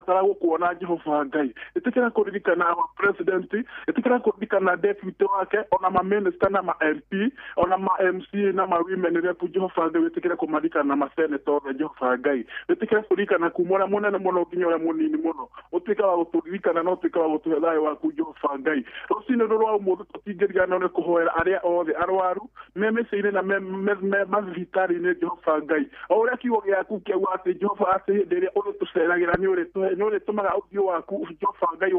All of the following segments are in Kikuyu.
Tũrabatara gũkuona, Jehova Ngai. Ĩtĩkĩra kũririkana our president, ĩtĩkĩra kũririkana deputy wake, ona ma minister na ma MP, ona ma MCA na ma women rep, Jehova Ngai. Wĩtĩkĩre kũmaririkana na ma senator othe, Jehova Ngai. Wĩtĩkĩre kũririkana kuma ũrĩa mũnene mũno nginya ũrĩa mũnini mũno. Ũtuĩke wa gũtũririkana na ũtuĩke wa gũtũhe thayũ waku, Jehova Ngai. Rũcinĩ rũrũ rwa ũmũthĩ tũtingĩriganĩrwo nĩ kũhoera arĩa othe arwaru me mĩciĩ-inĩ na me mathibitarĩ-inĩ, Jehova Ngai, o ũrĩa kiugo gĩaku kĩauga atĩ, Jehova, atĩ hĩndĩ ĩrĩa ũrĩtũceragĩra nĩ ũrĩtũmaga ũthiũ waku, Jehova Ngai,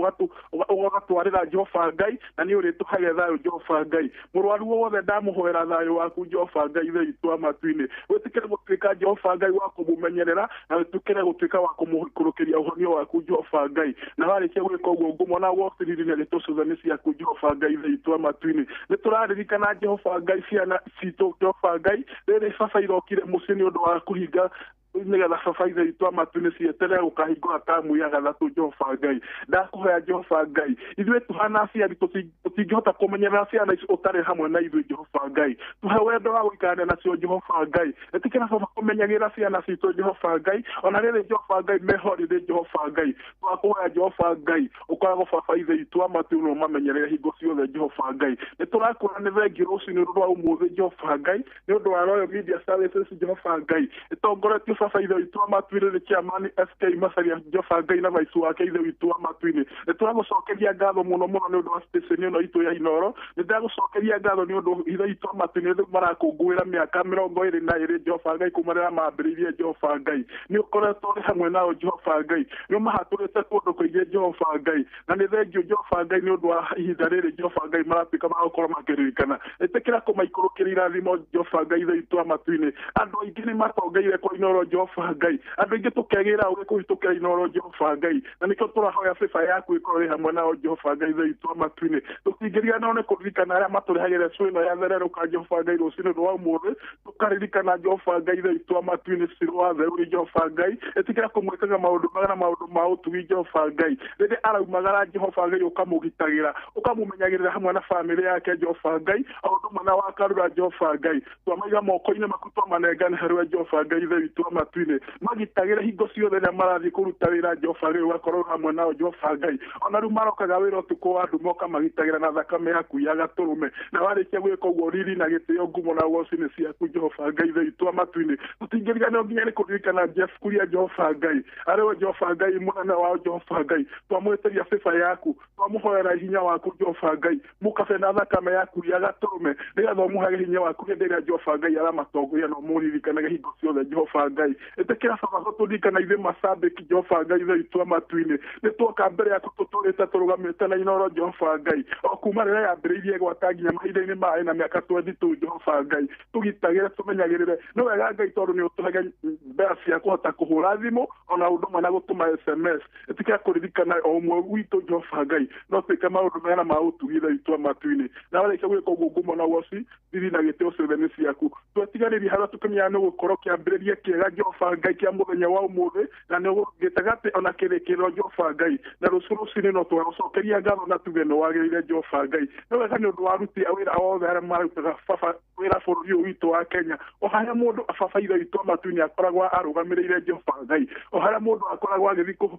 ũgatwarĩra, Jehova Ngai, na nĩ ũrĩtũhage thayũ, Jehova Ngai. Mũrwaru wothe ndamũhoera thayũ waku, Jehova Ngai, Ithe witũ wa matu-inĩ. Wĩtĩkĩre gũtuĩka, Jehova Ngai, wa kũmũmenyerera, na wĩtĩkĩre gũtuĩka wa kũmũikũrũkĩria ũhonio waku, Jehova Ngai. Na warĩkia gwĩka ũguo, ngumo na ũgociriri na gĩtũ ciothe nĩ ciaku, Jehova Ngai, Ithe witũ wa matu-inĩ. Nĩ tũraririkana, Jehova Ngai, ciana citũ, Jehova Ngai, rĩrĩ baba irokire mũciĩ nĩ ũndũ wa kũhinga nĩgetha, baba Ithe witũ wa matu-inĩ, cieterere gũkahingũra tamu ya gatatũ. Jehova Ngai, ndakũhoya, Jehova Ngai, ithuĩ tũhana aciari tũtingĩhota kũmenyerera ciana ici ũtarĩ hamwe na ithuĩ. Jehova Ngai, tũhe wendo wa gũikarania nacio. Jehova Ngai, ĩtĩkĩra baba kũmenyagĩra ciana citũ, Jehova Ngai, ona rĩrĩ, Jehova Ngai, mehorire. Jehova Ngai, twakũhoya, Jehova Ngai, ũkoragwo baba Ithe witũ wa matu-inĩ, ũmamenyerere hingo ciothe. Jehova Ngai, nĩ tũrakwĩra nĩ thengiũ rũcinĩ rũrũ rwa ũmũthĩ, Jehova Ngai, nĩ ũndũ wa Royal Media Services, Jehova Ngai, ĩtongoretio, baba Ithe witũ wa matu-inĩ, nĩ chairman SK Macharia, Jehova Ngai, na vice wake. Ithe witũ wa matu-inĩ, nĩ tũragũcokeria ngatho mũno mũno nĩ ũndũ wa station ĩno itũ ya Inoro. Nĩ ndagũcokeria ngatho nĩ ũndũ, Ithe witũ wa matu-inĩ, rĩu marakũngũĩra mĩaka 22, Jehova Ngai, kuma rĩrĩa mambĩrĩirie. Jehova Ngai, nĩ ũkoretwo ũrĩ hamwe nao. Jehova Ngai, nĩ ũmahatũrĩte kũndũ kũingĩ, Jehova Ngai, na nĩ thengiũ, Jehova Ngai, nĩ ũndũ wa ihinda rĩrĩ, Jehova Ngai, maratuĩka magũkorwo makĩririkana. Ĩtĩkĩra kũmaikũrũkĩria irathimo, Jehova Ngai, Ithe witũ wa matu-inĩ. Andũ aingĩ nĩ matongeire kwa Inoro, Jehova Ngai. Andũ aingĩ tũkegĩra ũgĩ kũhĩtũkĩra Inoro, Jehova Ngai, na nĩkĩo tũrahoya bĩba yaku ĩkorwo ĩrĩ hamwe nao, Jehova Ngai, Ithe witũ wa matu-inĩ. Tũtingĩriganĩrwo nĩ kũririkana arĩa matũrehagĩra cũ ĩno ya thererũka, Jehova Ngai, rũcinĩ rwa ũmũthĩ. Tũkaririkana, Jehova Ngai, Ithe witũ wa matu-inĩ, Cirũ wa Theuri. Jehova Ngai, ĩtĩkĩra kũmwĩkaga maũndũ mega na maũndũ ma ũtugi. Jehova Ngai, rĩrĩa araumagara, Jehova Ngai, ũkamũgitagĩra, ũkamũmenyagĩrĩra hamwe na bamĩrĩ yake. Jehova Ngai, o ũndũ ũmwe na wakarura, Jehova Ngai, twamaiga moko-inĩ maku, twamanengane harĩ Jehova Ngai, Ithe witũ wa matu-inĩ. Magitagĩre hingo ciothe rĩrĩa marathiĩ kũruta wĩra. Jehova Ngai, ũgakorwo hamwe nao. Jehova Ngai, ona rĩu marokaga wĩra ũtukũ wa nduma, ũkamagitagĩra na thakame yaku ya gatũrũme. Na warĩkia gwĩka ũguo, riri na gĩtĩo, ngumo na ũgoci nĩ ciaku, Jehova Ngai, Ithe witũ wa matu-inĩ. Tũtingĩriganĩrwo nginya nĩ kũririkana Jeff Kuria, Jehova Ngai, arĩ we, Jehova Ngai, mũnene wao. Jehova Ngai, twamwĩtĩria bĩba yaku, twamũhoera hinya waku, Jehova Ngai, mũkabe na thakame yaku ya gatũrũme, nĩgetha ũmũhage hinya waku hĩndĩ ĩrĩa, Jehova Ngai, aramatongoria, na ũmũririkanage hingo ciothe. Jehova Ngai, ĩtĩkĩra baba gũtũririkana ithuĩ macambĩki. Jehova Ngai, Ithe witũ wa matu-inĩ, nĩ tuoka mbere yaku tũtũrĩte tũrũgamĩte na Inoro, Jehova Ngai, o kuma rĩrĩa yambĩrĩirie gwaka nginya mahinda-inĩ maya na mĩaka 22. Jehova Ngai, tũgitagĩre, tũmenyagĩrĩre. Nĩ wega, Ngai, tondũ nĩ ũtũhege mbeca cia kũhota kũhũra thimũ ona ũndũ ũmwe na gũtũma SMS. Ĩtĩkĩra kũririkana o ũmwe witũ, Jehova Ngai, no twĩke maũndũ mega na ma ũtugi, Ithe witũ wa matu-inĩ. Na warĩkia gwĩka ũguo, ngumo na ũgoci, riri na gĩtĩo ciothe nĩ ciaku. Twetiganĩria harĩa tũkĩmenyaga nĩ gũkorwo kĩambĩrĩria kĩega, Jehova Ngai, kĩa mũthenya wa ũmũthĩ, na nĩ gĩtagatĩ ona kĩrĩkĩrĩro, Jehova Ngai, na rũciũ rũcinĩ no tũgagũcokeria ngatho na tuge nĩ wagĩrĩire. Jehova Ngai, nĩ wega nĩ ũndũ wa aruti a wĩra othe arĩa marutaga, baba, wĩra bũrũri ũyũ witũ wa Kenya, o harĩa mũndũ, baba Ithe witũ wa matu-inĩ, akoragwo arũgamĩrĩire. Jehova Ngai, o harĩa mũndũ akoragwo agĩthiĩ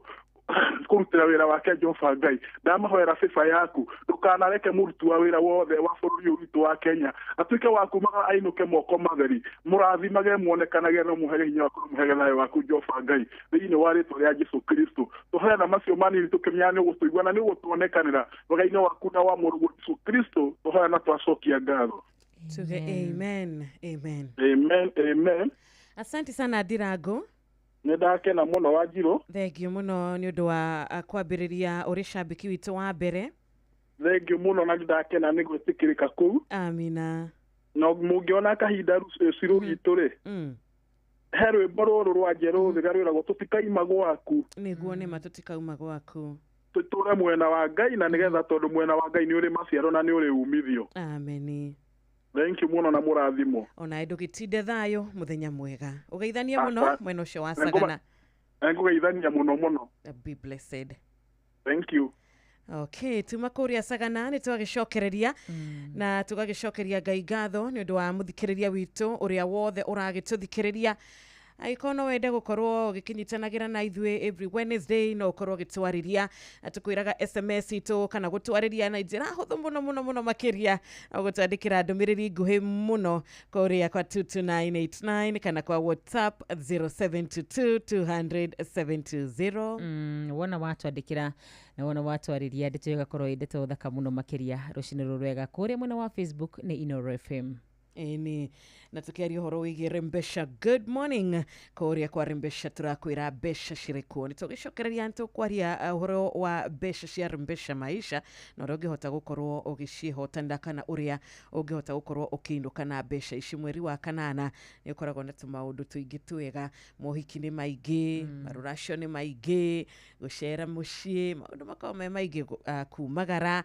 kũrutĩra wĩra wake, Jehova Ngai, ndamahoera bĩba yaku, ndũkanareke mũruti wa wĩra wothe wa bũrũri ũyũ witũ wa Kenya atuĩke wa kumaga ainũke moko matheri. Mũrathimage, muonekanage, no mũhege hinya waku, no mũhege thayũ waku, Jehova Ngai, thĩinĩ wa rĩtwa rĩa Jesu Kristo. Tũheana macio manini tũkĩmenyaga nĩ ũgũtũigua na nĩ ũgũtuonekanĩra wega-inĩ waku na wa mũrũguo Jesu Kristo. Tũhoya na twacokia ngatho. Tuge amen, amen. Amen, amen. Asante sana, Ndirango. Nĩ ndakena mũno, Wanjirũ. Thengiũ mũno nĩ ũndũ wa kwambĩrĩria ũrĩ cambĩki witũ wa mbere. Thengiũ mũno, na nĩ ndakena nĩ gwĩtĩkĩrĩka kũu. Amina. Na mũngĩona kahinda cirũ gitũ rĩ, he rwĩmbo rũrũ rwa njerũ thĩga rwĩragwo "Tũtikaima gwaku". Nĩguo nĩma, tũtikauma gwaku. Tũtũre mwena wa Ngai, na nĩgetha tondũ mwena wa Ngai nĩ ũrĩ maciaro na nĩ ũrĩ umithio. Ameni. Thank you mũno na mũrathimo. Ona ndũgĩtinde thayũ, mũthenya mwega, ũgeithanie mũno mwena ũcio wa Sagana. Ngũgeithania mũno mũno. Be blessed. Thank you. Okay, tuma kũrĩa Sagana nĩ twagĩcokereria na tũgagĩcokeria Ngai ngatho nĩ ũndũ wa mũthikĩrĩria witũ ũrĩa wothe ũragĩtũthikĩrĩria. Angĩkorwo no wende gũkorwo ũgĩkĩnyitanagĩra na ithuĩ every Wednesday, no ũkorwo ũgĩtwarĩria. Tũkwĩraga SMS itũ kana gũtwarĩria na njĩra hũthũ mũno mũno mũno makĩria, gũtwandĩkĩra ndũmĩrĩri nguhĩ mũno kũrĩa kwa 22989 kana kwa WhatsApp 0722 200 720. Wona watwandĩkĩra na wona watwarĩria, ndeto ĩgakorwo ĩ ndeto thaka mũno makĩria. Rũcinĩ rũrũ rwega, kũrĩa mwena wa Facebook nĩ Inoro FM. Ĩni, na tukiaria ũhoro wĩgiĩ Rembesha, good morning kũrĩa kwa Rembesha. Tũrakwĩra mbeca cirĩ kuo. Nĩ tũgĩcokereria, nĩ tũkwaria ũhoro wa mbeca cia Rembesha Maisha na ũrĩa ũngĩhota gũkorwo ũgĩciĩhotanĩra kana ũrĩa ũngĩhota gũkorwo ũkĩinũka na mbeca ici. Mweri wa kanana nĩ ũkoragwo na tũmaũndũ tũingĩ twega, mohiki nĩ maingĩ, marũracio nĩ maingĩ, gũcera mũciĩ, maũndũ makoragwo me maingĩ, kumagara.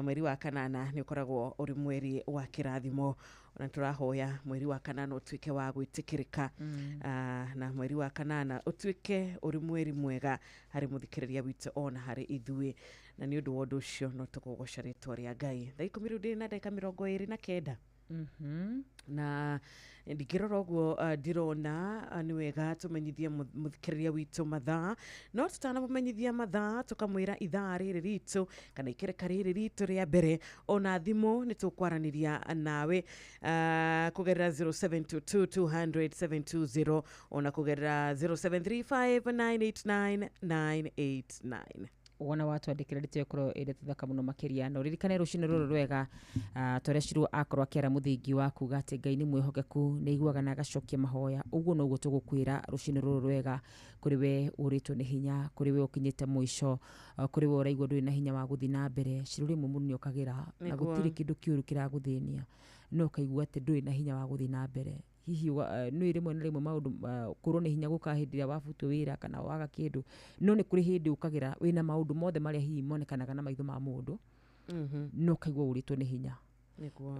Mweri wa kanana nĩ ũkoragwo ũrĩ mweri wa kĩrathimo, na tũrahoya mweri wa kanana ũtuĩke wa gwĩtĩkĩrĩka, na mweri wa kanana ũtuĩke ũrĩ mweri mwega harĩ mũthikĩrĩria witũ ona harĩ ithuĩ. Na nĩ ũndũ wa ũndũ ũcio no tũkũgoca rĩtwa rĩa Ngai. Thaa 10 rĩu ndĩ na ndagĩka 29. Na ndingĩrora ũguo, ndirona nĩ wega tũmenyithie mũthikĩrĩria witũ mathaa, no tũtanamũmenyithia mathaa, tũkamwĩra ithaa rĩrĩ ritũ kana ikereka rĩrĩ ritũ rĩa mbere, ona thimũ nĩ tũkwaranĩria nawe kũgerera 0722 200 720 ona kũgerera 0735 989 989. Wona watwandĩkĩra, ndeto ĩkorwo ĩ ndeto thaka mũno makĩria. Na ũririkane rũcinĩ rũrũ rwega, torĩa Shirũ akorwo akĩara mũthingi wa kuga atĩ Ngai nĩ mwĩhokeku, nĩ aiguaga na agacokia mahoya, ũguo noguo tũgũkwĩra rũcinĩ rũrũ rwega, kũrĩ we ũrĩtwo nĩ hinya, kũrĩ we ũkinyĩte mũico, kũrĩ we ũraigua ndũrĩ na hinya wa gũthiĩ na mbere. Shirũ, rĩmwe mũndũ nĩ okagĩra na gũtirĩ kĩndũ kĩũru kĩragũthĩnia, no ũkaigua atĩ ndũrĩ na hinya wa gũthiĩ na mbere. Hihi nĩ rĩmwe na rĩmwe maũndũ kũrwo nĩ hinya gũka hĩndĩ ĩrĩa wabutwo wĩra kana waga kĩndũ, no nĩ kũrĩ hĩndĩ ũkagĩra wĩna maũndũ mothe marĩa hihi monekanaga na maitho ma mũndũ, no ũkaigua ũrĩtwo nĩ hinya.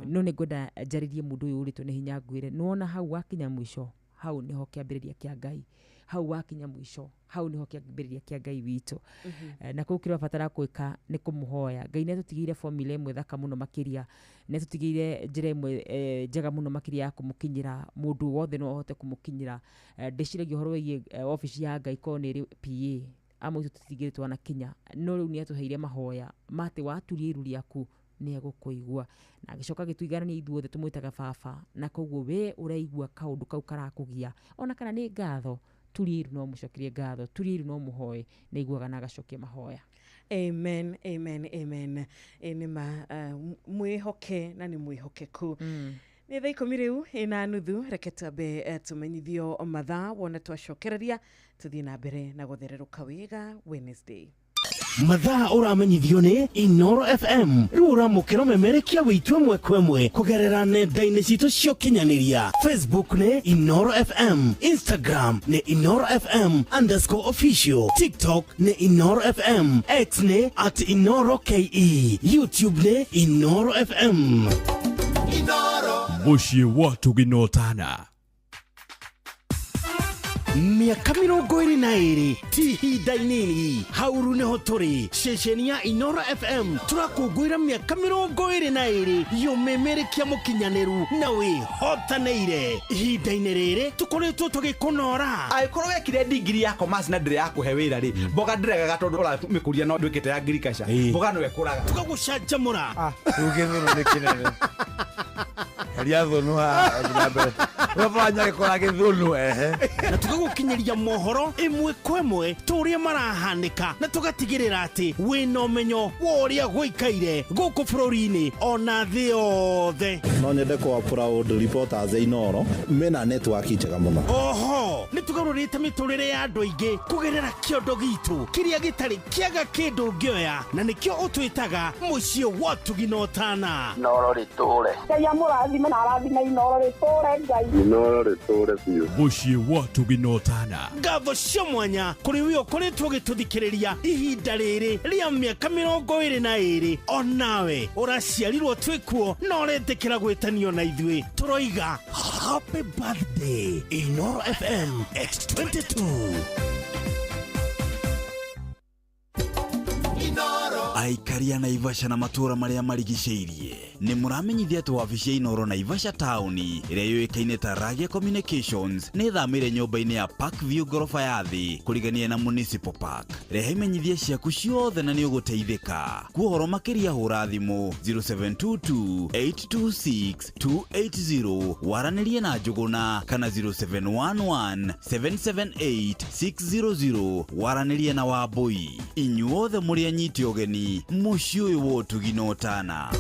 No nĩ ngwenda njarĩrie mũndũ ũyũ ũrĩtwo nĩ hinya, ngwĩre nĩwona hau wakinya mũico, hau nĩho kĩambĩrĩria kĩa Ngai. Hau wakinya mũico, hau nĩho kĩambĩrĩria kĩa Ngai witũ. Na kũu kĩrĩa ũrabatara gwĩka nĩ kũmũhoya Ngai. Nĩ atũtigĩire formula ĩmwe thaka mũno makĩria, nĩ atũtigĩire njĩra ĩmwe njega mũno makĩria ya kũmũkinyĩra. Mũndũ wothe no ahote kũmũkinyĩra. Ndĩciragia ũhoro wĩgiĩ obici ya Ngai korwo nĩ ĩrĩ PA amwe itũ tũtingĩrĩ twanakinya, no rĩu nĩ atũheire mahoya ma atĩ waturia iru rĩaku nĩ egũkũigua, na agĩcoka agĩtũiganania ithuothe tũmwĩtaga baba. Na koguo we ũraigua kaũndũ kau karakũgia, ona kana nĩ ngatho, turia iru no mũcokerie ngatho, turia iru no mũhoe, nĩ aiguaga na agacokia mahoya. Amen, amen, amen. Ĩ nĩ ma, mwĩhoke na nĩ mwĩhokeku. Nĩ thaa 10 rĩu ĩna nuthu. Reke twambe tũmenyithio mathaa. Wona twacokereria, tũthiĩ na mbere na gũthererũka wega Wednesday. Mathaa ũramenyithio nĩ Inoro FM. Rĩu ũramũkĩra ũmemerekia wĩitũ ĩmwe kwa ĩmwe kũgerera nenda-inĩ citũ cia ũkinyanĩria. Facebook nĩ Inoro FM, Instagram nĩ InoroFM_official, TikTok nĩ Inoro FM, X nĩ @InoroKE, YouTube nĩ Inoro FM. Mũciĩ wa Tũginotana. Mĩaka 22 ti ihinda inini. Hauru nĩho tũrĩ ceceni ya Inoro FM, tũrakũngũĩra mĩaka 22 yũmĩmĩrĩkia mũkinyanĩru na wĩhotanĩire. Ihinda-inĩ rĩrĩ tũkoretwo tũgĩkũnora. Angĩkorwo wekire ndigiri ya commerce na ndĩrĩ ya kũhe wĩra rĩ, mboga ndĩregaga tondũ ũramĩkũria no ndwĩkĩte agriculture, mboga no ĩkũraga. Tũgagũcanjamũra. Rĩu gĩthũnũ nĩ kĩnene, heria thũnũ haha, thiĩ na mbere. Baba nyagĩkora gĩthũnũ ehe. Na tũgagũkinyĩria mohoro ĩmwe kwa ĩmwe ta ũrĩa marahanĩka, na tũgatigĩrĩra atĩ wĩna ũmenyo wa ũrĩa gũikaire gũkũ bũrũri-inĩ ona thĩ yothe. No nyende kwa proud reporters a Inoro mena network njega mũno. Oho nĩ tũgarũrĩte mĩtũrĩre ya andũ aingĩ kũgerera kĩondo gitũ kĩrĩa gĩtarĩ kĩaga kĩndũ ũngĩoya, na nĩkĩo ũtwĩtaga mũciĩ wa Tũginotana. Inoro rĩtũre. Ngai amũrathime na arathime Inoro rĩtũre Ngai. Inoro rĩtũre biũ. Mũciĩ wa Tũginotana. Ngatho cia mwanya kũrĩ we ũkoretwo ũgĩtũthikĩrĩria ihinda rĩrĩ rĩa mĩaka 22. Onawe ũraciarirwo twĩkuo na ũretĩkĩra gwĩtanio na ithuĩ, tũroiga happy birthday Inoro FM X22. Aikaria Naivasha na matũũra marĩa marigicĩirie. Nĩ mũramenyithia atĩ wabici ya Inoro Naivasha taũni ĩrĩa yũĩkaine ta Ragia Communications nĩ ĩthamĩire nyũmba-inĩ ya Park View ngoroba ya thĩ kũrigania na Municipal Park. Rehe imenyithia ciaku ciothe na nĩ ũgũteithĩka. Kuohoro makĩria hũra thimũ 0722 826 280 waranĩrie na Njũgũna kana 0711 778 600 waranĩrie na Wambui. Inyuothe mũrĩ anyiti ũgeni mũciĩ ũyũ wa ũtugi na ũtana.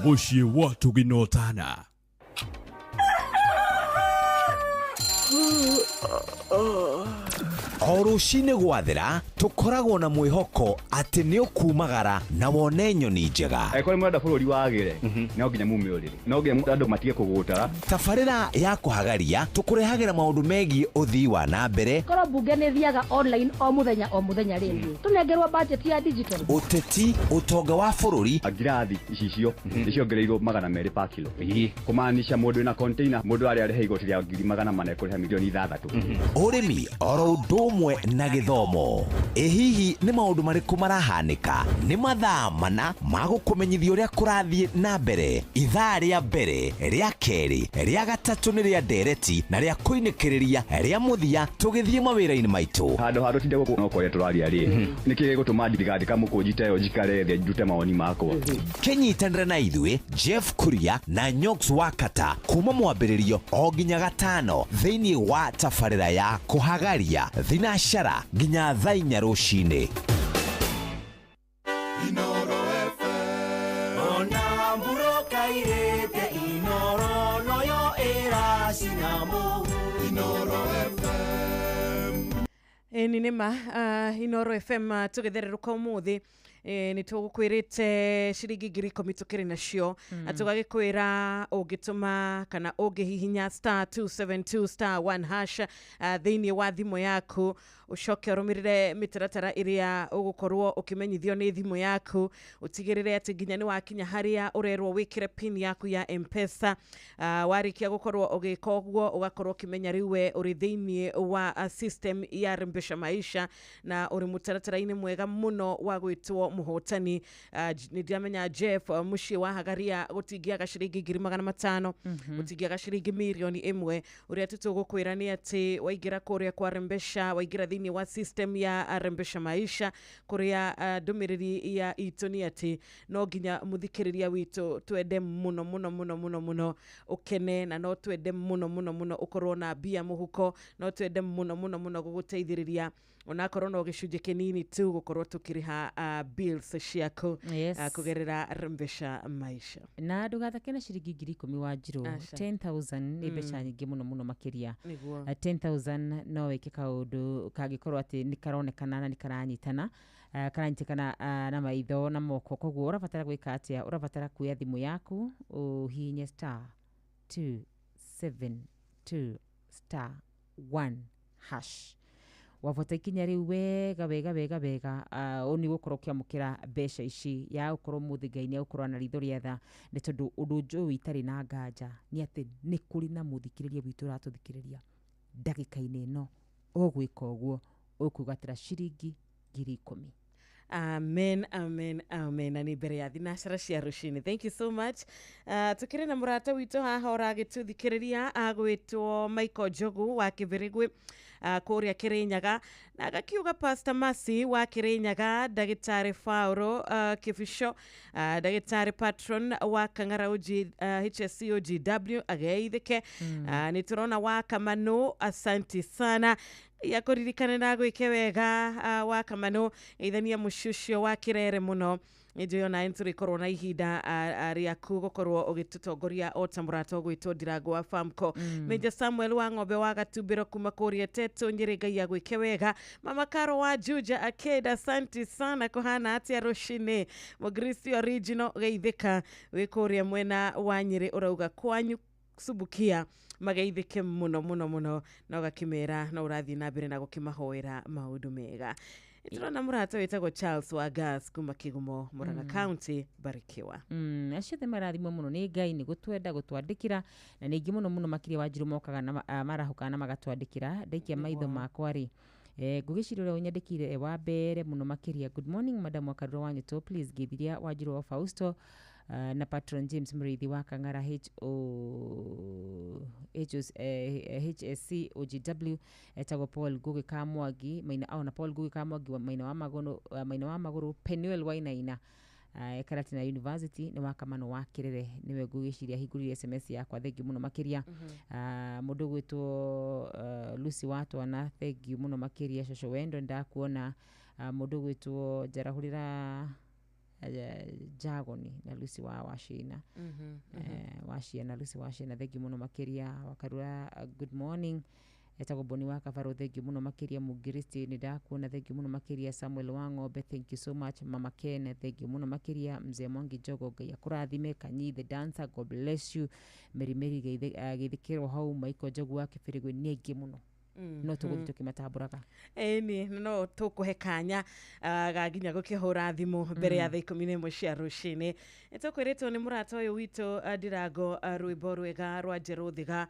Mũciĩ wa ũtugi na ũtana. O rũcinĩ gwathera tũkoragwo na mwĩhoko atĩ nĩ ũkumagara na wone nyoni njega. Angĩkorwo nĩ mũrenda bũrũri wagĩre, no nginya mume ũrĩrĩ, no nginya andũ matige kũgũtara. Tabarĩra ya kũhagaria tũkũrehagĩra maũndũ megiĩ ũthii wa na mbere, korwo mbunge nĩ thiaga online o mũthenya o mũthenya rĩ, tũnengerwo budget ya digital. Ũteti, ũtonga wa bũrũri. Ngirathi icicio nĩ ciongereirwo 200 per kilo, kũmaanisha mũndũ wĩna container, mũndũ arĩa arĩha igoti rĩa 400,000 ekũrĩha 6 million. Ũrĩmi oro ũndũ ũmwe na gĩthomo. Ĩ hihi nĩ maũndũ marĩkũ marahanĩka? Nĩ mathaa mana ma gũkũmenyithia ũrĩa kũrathiĩ na mbere. Ithaa rĩa mbere, rĩa kerĩ, rĩa gatatũ nĩ rĩa ndereti na rĩa kũinĩkĩrĩria rĩa mũthia tũgĩthiĩ mawĩra-inĩ maitũ. Handũ ha tũtinde gũkũ no kwaria tũraria rĩ, nĩkĩ gĩgũtũma ndigandĩka mũkũnji ta ĩyo njikare thĩ ndute mawoni makwa? Kĩnyitanĩre na ithuĩ Jeff Kuria na Nyox Wakata kuma mwambĩrĩrio o nginya gatano thĩinĩ wa tabarĩra ya kũhagaria thinacara nginya thaa 4 rũcinĩ. Ona mburoka irĩte Inoro noyo ĩracina mũhu. Inoro FM. Ĩni nĩ ma Inoro FM, tũgĩthererũka ũmũthĩ nĩ tũgũkwĩrĩte ciringi 10,000 tũkĩrĩ nacio. Tũgagĩkwĩra ũngĩtũma kana ũngĩhihinya *272*1# thĩinĩ wa thimũ yaku, ũcoke ũrũmĩrĩre mĩtaratara ĩrĩa ũgũkorwo ũkĩmenyithio nĩ thimũ yaku, ũtigĩrĩre atĩ nginya nĩ wakinya harĩa ũrerwo wĩkĩre pin yaku ya M-Pesa. Warĩkia gũkorwo ũgĩka ũguo, ũgakorwo ũkĩmenya rĩu we ũrĩ thĩinĩ wa system ya Rembesha Maisha na ũrĩ mũtaratara-inĩ mwega mũno wa gwĩtwo mũhotani. Nĩ ndiramenya Jeff, mũciĩ wa Hagaria gũtingĩaga ciringi 500,000, gũtingĩaga ciringi 1 million. Ũrĩa tu tũgũkwĩra nĩ atĩ waingĩra kũrĩa kwa Rembesha, waingĩra thĩinĩ wa system ya Rembesha Maisha, kũrĩa ndũmĩrĩri ya itũ nĩ atĩ no nginya mũthikĩrĩria witũ twende mũno mũno mũno mũno mũno ũkene, na no twende mũno mũno mũno ũkorwo na mbia mũhuko, no twende mũno mũno mũno gũgũteithĩrĩria onakorwo no gĩcunjĩ kĩnini tu gũkorwo tũkĩrĩha bills ciaku kũgerera Rembesha Maisha. Na ndũgathake na ciringi 10,000 wa njirũ. Aca. 10,000 nĩ mbeca nyingĩ mũno mũno makĩria. Nĩguo. 10,000 no wĩke kaũndũ kangĩkorwo atĩ nĩ karonekana na nĩ karanyitana, karanyitĩkana na maitho na moko. Koguo ũrabatara gwĩka atĩa? Ũrabatara kuoya thimũ yaku ũhihinye *272*1#. Wabuata ikinya rĩu wega wega wega wega, ũũ nĩ gũkorwo ũkĩamũkĩra mbeca ici ya gũkorwo mũthĩ Ngai nĩ agũkorwo na ritho rĩa tha, nĩ tondũ ũndũ njũĩ itarĩ na nganja nĩ atĩ nĩ kũrĩ na mũthikĩrĩria witũ ũratũthikĩrĩria ndagĩka-inĩ ĩno ũgwĩka ũguo ũkwĩgwatĩra ciringi 10,000. Amen, amen, amen. Na nĩ mbere ya thinacara cia rũcinĩ. Thank you so much. Tukĩrĩ na mũrata witũ haha ũragĩtũthikĩrĩria agwĩtwo Michael Njogu wa Kĩbĩrĩgwĩ, kũrĩa Kĩrĩnyaga, na agakiuga Pastor Masi wa Kĩrĩnyaga, ndagĩtarĩ Fauro Kĩbico, ndagĩtarĩ patron wa Kang'ara OG, HSC OGW ageithĩke. Nĩ tũrona wa Kamano, asanti sana ya kũririkana na gwĩke wega. Wa Kamano, geithania mũciĩ ũcio wa Kĩrere mũno. Nĩ ona nĩ na ihinda rĩaku gũkorwo ũgĩtũtongoria o ta mũrata ũgwĩtwo Ndirango wa Famco. Major Samuel wa ng'ombe wa Gatumbĩro kuma kũrĩa Tetũ Nyĩrĩ, Ngai agwĩke wega. Mama Karo wa Juja Akeda, asanti sana. Kũhana atĩa rũcinĩ? Mũgristi original, geithĩka wĩ kũrĩa mwena wa Nyĩrĩ, ũrauga kwanyu Subukia mageithĩke mũno mũno mũno, na ũgakĩmera no ũrathiĩ na mbere na gũkĩmahoera maũndũ mega. Nĩtũrona mũrata wĩtagwo Charles wa Gas kuma Kĩgumo, Murang'a County, barikiwa. Acio othe marathimwo mũno nĩ Ngai nĩ gũtwenda gũtwandĩkĩra, na nĩ aingĩ mũno mũno makĩria wa njirũ mokaga na marahũkaga na magatwandĩkĩra. Ndaikia maitho makwa rĩ, ngũgĩciria ũrĩa ũnyandĩkĩire e wa mbere mũno makĩria. Good morning, Madam Wakarura wa Nyũtũ, please ngeithiria Wanjirũ wa Fausto. Na patron James Muriithi wa Kang'ara HSC OGW, etagwo Paul Ngugi Kamwangi maina au na Paul Ngugi Kamwangi wa maina wa magũrũ, maina wa magũrũ Penuel Wainaina, Karatina University nĩ wa Kamano wa Kĩrere, nĩwe ngũgĩciria hingũrire SMS yakwa, thengiũ mũno makĩria. Mũndũ ũgwĩtwo Lucy Watwana, thengiũ mũno makĩria. Coco Wendo, ndakuona. Mũndũ ũgwĩtwo njarahũrĩra Jagoni na Lucy wa Wacina, Waciana, Lucy Waciana, thengiũ mũno makĩria. Wakarura, good morning. Etagwo Boni wa Kabaro, thengiũ mũno makĩria. Mũngiristi, nĩ ndakuona, thengiũ mũno makĩria. Samuel wa Ng'ombe, thank you so much. Mama Ken, thengiũ mũno makĩria. Mzee Mwangi Njogo, Ngai akũrathime. Kanyi the dancer, God bless you. Meri geithĩkĩrwo hau. Maiko Njogu wa Kĩbĩrĩgwe, nĩ aingĩ mũno, no tũgũthiĩ tũkĩmatambũraga. Ĩni no tũkũhe kanya ga nginya gũkĩhũra thimũ mbere ya thaa 11 cia rũcinĩ. Nĩ tũkwĩrĩtwo nĩ mũrata ũyũ witũ, Ndirango, rwĩmbo rwega rwa Njerũ Thiga,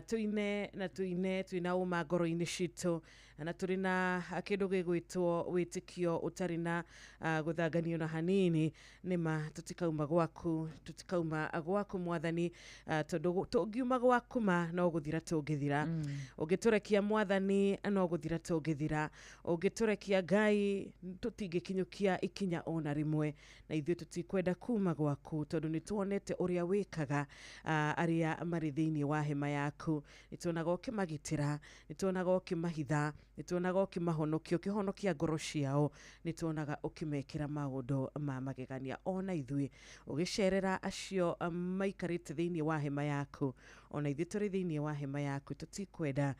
tuine na tuine twina ũma ngoro-inĩ citũ na tũrĩ na kĩndũ gĩgwĩtwo wĩtĩkio ũtarĩ na gũthanganio na hanini. Nĩma tũtikauma gwaku, tũtikauma gwaku Mwathani, tondũ tũngiuma gwaku ma no gũthira tũngĩthira. Ũngĩtũrekia Mwathani, no gũthira tũngĩthira. Ũngĩtũrekia Ngai, tũtingĩkinyũkia ikinya ona rĩmwe, na ithuĩ tũtikwenda kuma gwaku, tondũ nĩ tuonete ũrĩa wĩkaga arĩa marĩ thĩinĩ wa hema yaku. Nĩ tuonaga ũkĩmagitĩra, nĩ tuonaga ũkĩmahitha, nĩ tuonaga ũkĩmahonokia, ũkĩhonokia ngoro ciao, nĩ tuonaga ũkĩmekĩra maũndũ ma magegania. Ona ithuĩ ũgĩcerera acio maikarĩte thĩinĩ wa hema yaku, ona ithuĩ tũrĩ thĩinĩ wa hema yaku, tũtikwenda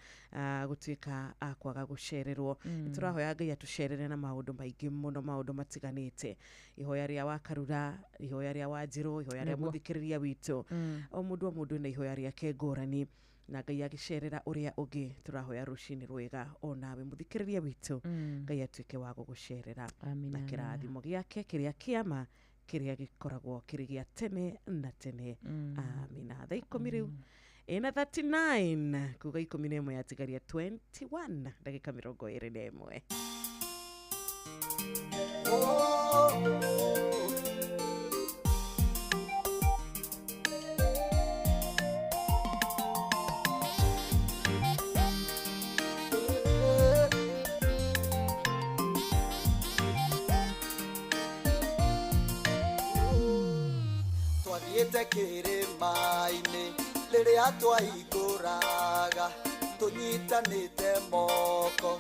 gũtuĩka a kwaga gũcererwo. Nĩ tũrahoya Ngai atũcerere na maũndũ maingĩ mũno, maũndũ matiganĩte, ihoya rĩa Wakarura, ihoya rĩa Wanjirũ, ihoya rĩa mũthikĩrĩria witũ. O mũndũ o mũndũ na ihoya rĩake ngũrani, na Ngai agĩcerera ũrĩa ũngĩ. Tũrahoya rũcinĩ rwega onawe mũthikĩrĩria witũ, Ngai atuĩke wa gũgũcerera Amina, na amina. kĩrathimo gĩake kĩrĩa kĩama, kĩrĩa gĩkoragwo kĩrĩ gĩa tene na tene. Amina. Thaa 10 rĩu ĩna 39, kuga 11 yatigaria 21, ndagĩka 21. Twathiĩte kĩrĩma-inĩ rĩrĩa twaikũraga tũnyitanĩte moko,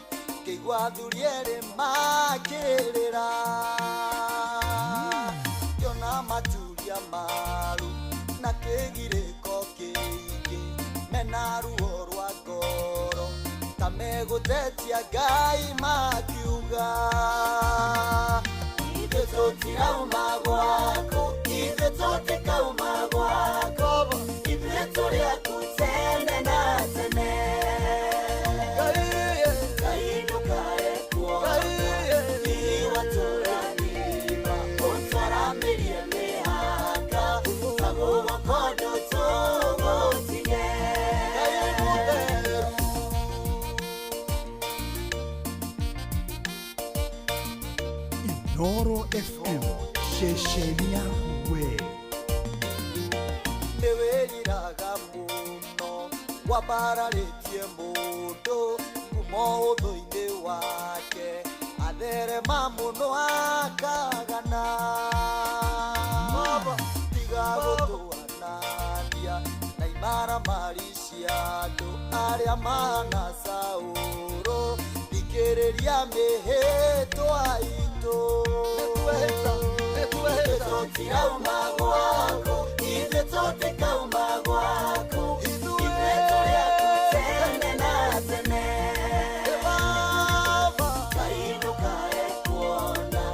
ngĩigua athuri erĩ makĩrĩra, ngĩona maturia maru na kĩgirĩko kĩingĩ, mena ruo rwa ngoro ta megũtetia Ngai makiuga, ithuĩ tũtirauma gwaku, ithuĩ tũtikauma gwaku, ithuĩ tũrĩ aku tene na tene. Ngai ndũkae kuona iwatũrathima, ũtwaramĩrie mĩhaka tagũgoko ndũtũgũtige. Inoro FM, ceceni yaku we. Nĩwĩriraga mũno wambararĩtie mũndũ kuma ũthũ-inĩ wake, atherema mũno akagana, tiga gũtũanania na imaramari cia andũ arĩa mahana Saũrũ, thikĩrĩria mĩhĩtwa itũ. Ithuĩ tũtirauma gwaku, ithuĩ tũtikauma gwaku, ithuĩ tũrĩ aku tene na tene. Ngai ndũkae kuona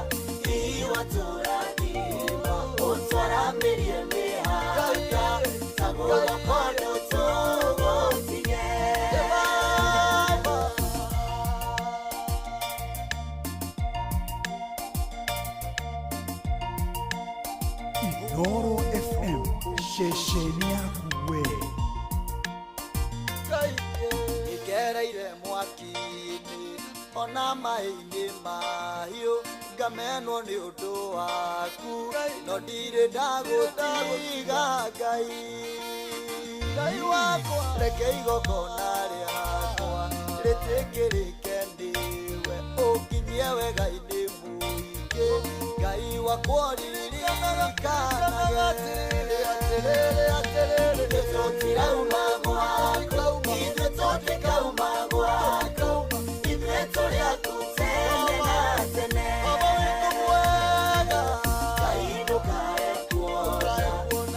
iwatũrathima, ũtwaramĩrie mĩhaka tagũgoko ndũtũgũtige. Inoro FM, ceceni yaku we. Ngereire mwaki-inĩ Ona maĩ-inĩ mahiũ ngamenwo nĩ ũndũ waku, no ndirĩ ndagũtiga Ngai. Ngai wakwa, reke igongona rĩakwa rĩtĩkĩrĩke nĩwe, ũnginyie wega-inĩ mũingĩ. Ngai wakwa ũririkanage atĩrĩrĩ, atĩrĩrĩ, ithuĩ tũtirauma gwaku, ithuĩ tũtikauma gwaku, ithuĩ tũrĩ aku tene na tene. Ngai ndũkae kuona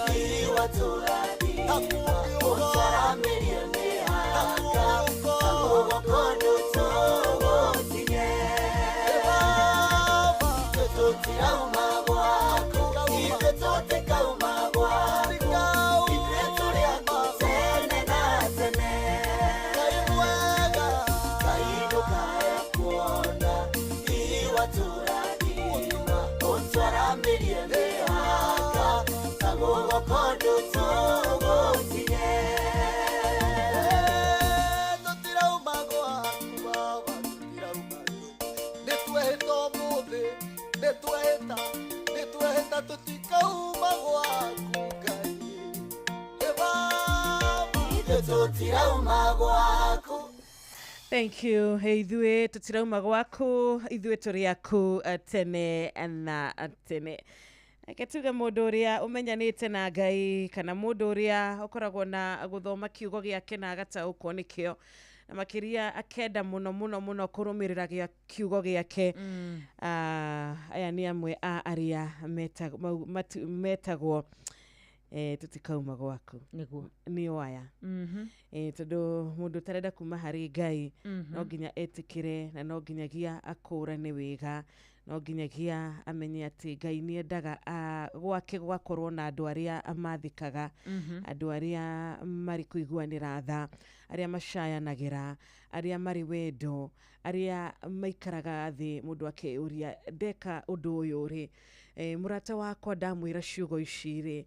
riri watũrathima, ũtwaramĩrie mĩhaka, kamũgoko ndũtũgũtinye. Ithuĩ tũtirauma gwaku, ithuĩ tũtikauma gwaku, ithuĩ tũrĩ aku tene na tene. Ngai ndũkae kuona riri watũrathima, ũtwaramĩrie mĩhaka, kamũgoko ndũtũgũtinye. Tũtirauma gwaku Baba, tũtirauma. Nĩ twehĩta ũmũthĩ, nĩ twehĩta, nĩ twehĩta tũtikauma gwaku Ngai. Ĩ Baba, ithuĩ tũtirauma gwaku. Thank you. Ithuĩ tũtirauma gwaku, ithuĩ tũrĩ aku tene na tene. Reke tuge mũndũ ũrĩa ũmenyanĩte na Ngai kana mũndũ ũrĩa ũkoragwo na gũthoma kiugo gĩake na agataũkwo nĩkĩo, na makĩria akenda mũno mũno mũno kũrũmĩrĩra gĩa kiugo gĩake. Aya nĩ amwe a arĩa metagwo tũtikauma gwaku. Nĩguo. Nĩo aya. Tondũ mũndũ ũtarenda kuma harĩ Ngai no nginya etĩkĩre na no nginyagia akũrane wega, no nginyagia amenye atĩ Ngai nĩ endaga gwake gwakorwo na andũ arĩa mathĩkaga, andũ arĩa marĩ kũiguanĩra tha, arĩa macayanagĩra, arĩa marĩ wendo, arĩa maikaraga thĩ mũndũ akeyũria ndeka ũndũ ũyũ rĩ, mũrata wakwa ndamwĩra ciugo ici rĩ,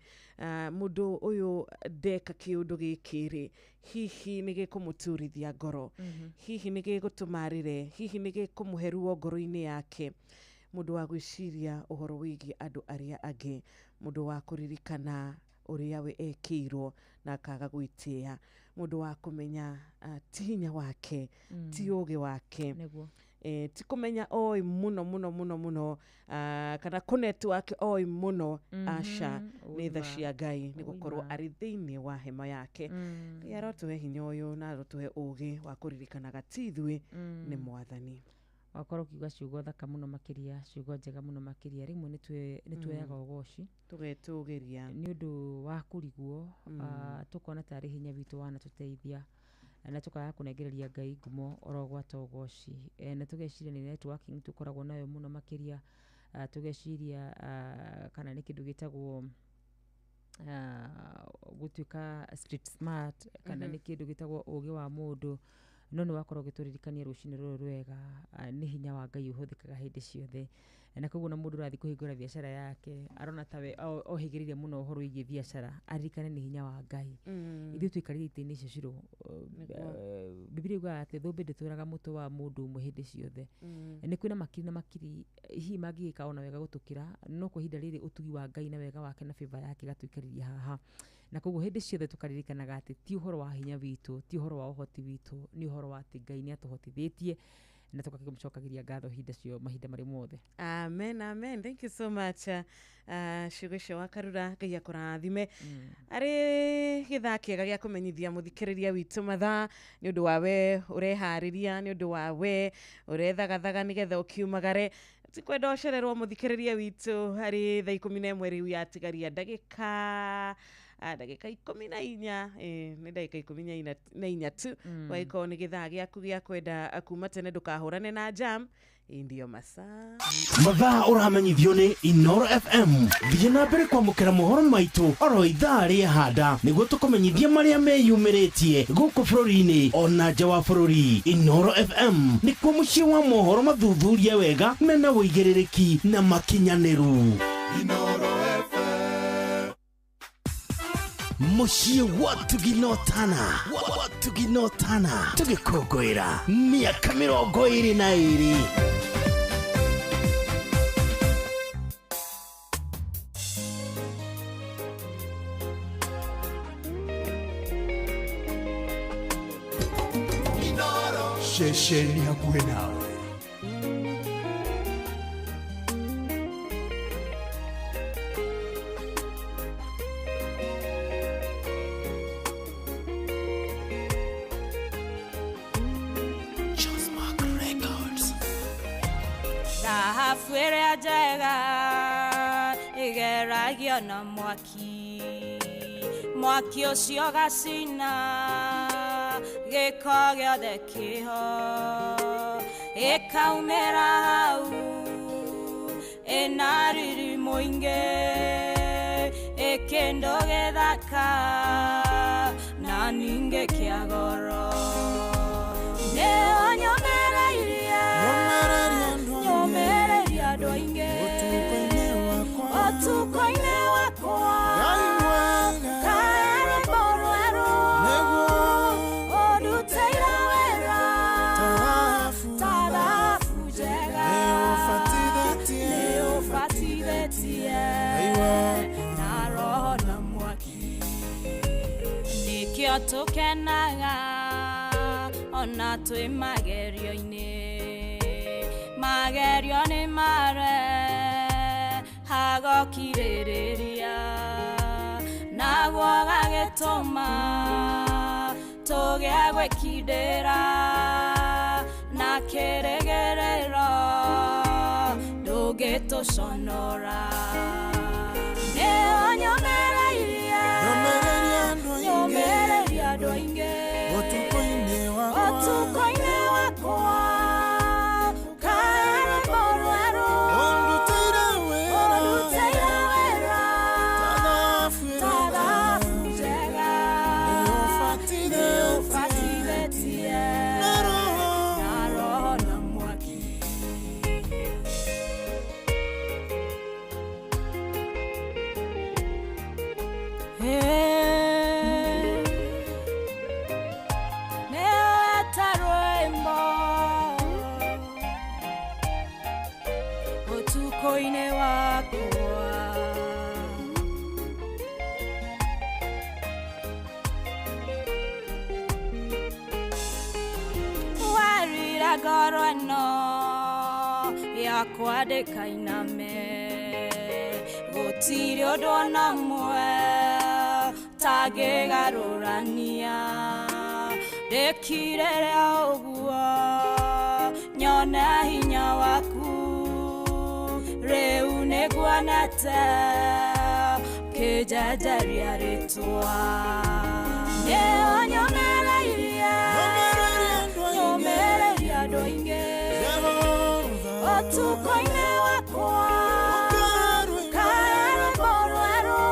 mũndũ ũyũ ndeka kĩũndũ gĩkĩ rĩ, hihi nĩ gĩkũmũturithia ngoro, hihi nĩ gĩgũtũma arĩre, hihi nĩ gĩkũmũhe ruo ngoro-inĩ yake. Mũndũ wa gwĩciria ũhoro wĩgiĩ andũ arĩa angĩ, mũndũ wa kũririkana ũrĩa we ekĩirwo na akaga gwĩtĩĩa, mũndũ wa kũmenya ti hinya wake, ti ũgĩ wake. Nĩguo. Ti kũmenya oĩ mũno mũno mũno mũno, kana kũ network oĩ mũno, aca, nĩ tha Ũima. cia Ngai nĩ gũkorwo Ũima. arĩ thĩinĩ wa hema yake. Ngai arotũhe hinya ũyũ na arotũhe ũgĩ wa kũririkanaga ti ithuĩ, nĩ Mwathani. Wakorwo ũkiuga ciugo thaka mũno makĩria, ciugo njega mũno makĩria. Rĩmwe nĩ tuoyaga ũgoci, tũgetũgĩria nĩ ũndũ wa kũrigwo, tũkona tarĩ hinya witũ wanatũteithia, na tũkaga kũnengereria Ngai ngumo oro gwata ũgoci, na tũgeciria nĩ networking tũkoragwo nayo mũno makĩria, tũgeciria kana nĩ kĩndũ gĩtagwo gũtuĩka street smart, kana nĩ kĩndũ gĩtagwo ũgĩ wa mũndũ. No nĩ wakorwo ũgĩtũririkania rũcinĩ rũrũ rwega, nĩ hinya wa Ngai ũhũthĩkaga hĩndĩ ciothe. Na koguo na mũndũ ũrathiĩ kũhingũra biacara yake arona tawe ohĩgĩrĩire mũno ũhoro wĩgiĩ biacara, aririkane nĩ hinya wa Ngai. Ithuĩ tũikarĩire itĩ-inĩ icio cirũ. Bibilia yugaga atĩ thũmbĩ ndĩtũraga mũtwe wa mũndũ ũmwe hĩndĩ ciothe. Nĩ kwĩna makiri na makiri hihi mangĩgĩka ona wega gũtũkĩra, no kwa ihinda rĩrĩ ũtugi wa Ngai na wega wake na favor yake ĩgatũikarĩria haha. Na koguo hĩndĩ ciothe tũkaririkanaga atĩ ti ũhoro wa hinya witũ, ti ũhoro wa ũhoti witũ, nĩ ũhoro wa atĩ Ngai nĩ atũhotithĩtie, na tũgakĩmũcokagĩria ngatho hinda cio mahinda marĩ mothe. Amen, amen. Thank you so much. Ciugo icio wakarura, Ngai akũrathime. Arĩ gĩthaa kĩega gĩa kũmenyithia mũthikĩrĩria witũ mathaa, nĩ ũndũ wa we ũreharĩria, nĩ ũndũ wa we ũrethagathaga nĩgetha ũkiumagare. Ti kwenda ũcererwo mũthikĩrĩria witũ, harĩ thaa 11 rĩu yatigaria ndagĩka 14, nĩ ndagĩka 14 tu. Wagĩkorwo nĩ gĩthaa gĩaku gĩa kwenda kuma tene ndũkahũrane na jam. Hii ndiyo masaa. Mathaa ũramenyithio nĩ Inoro FM. Thiĩ na mbere kwamũkĩra mohoro maitũ oro ithaa rĩa handa nĩguo tũkũmenyithie marĩa meyumĩrĩtie gũkũ bũrũri-inĩ ona nja wa bũrũri. Inoro FM nĩkuo mũciĩ wa mohoro mathuthurie wega mena ũigĩrĩrĩki na makinyanĩru. Inoro FM. Mũciĩ wa Tuginotana, wa Tuginotana, tũgĩkũngũĩra mĩaka 22. Ceceni hakuhĩ nawe. Thahabu ĩrĩa njega ĩgeragio na mwaki, mwaki ũcio ũgacina gĩko gĩothe kĩho, ĩkaumĩra hau ĩna riri mũingĩ, ĩkĩndũ gĩthaka na ningĩ kĩa goro. Nĩo nyomereirie, nyomereirie andũ aingĩ ũtukũ-inĩ wakwa, karwĩmbo rwerũ ũndutĩire wĩra ta thahabu njega, nĩũbatithĩtie na Roho na mwaki. Nĩkĩo tũkenaga ona twĩ magerio-inĩ, magerio nĩ mare hagokirĩrĩria, naguo gagĩtũma tũgĩe gwĩkindĩra na kĩrĩgĩrĩro ndũngĩtũconora. Nĩo nyomereirie, nyomereirie andũ aingĩ ũtukũ-inĩ wakwa, karwĩmbo rwerũ ũndutĩire wĩra ta thahabu njega, nĩũbatithĩtie na Roho na mwaki. Nĩoete rwĩmbo ũtukũ-inĩ wakwa, werire ngoro ĩno yakwa ndĩkainame, gũtirĩ ũndũ ona ũmwe tangĩgarũrania, ndĩkirĩre ũguo nyone hinya waku, rĩu nĩnguonete kĩnjenjeria rĩtwa. Nĩo nyomereirie, nyomereirie andũ aingĩ ũtukũ-inĩ wakwa, karwĩmbo rwerũ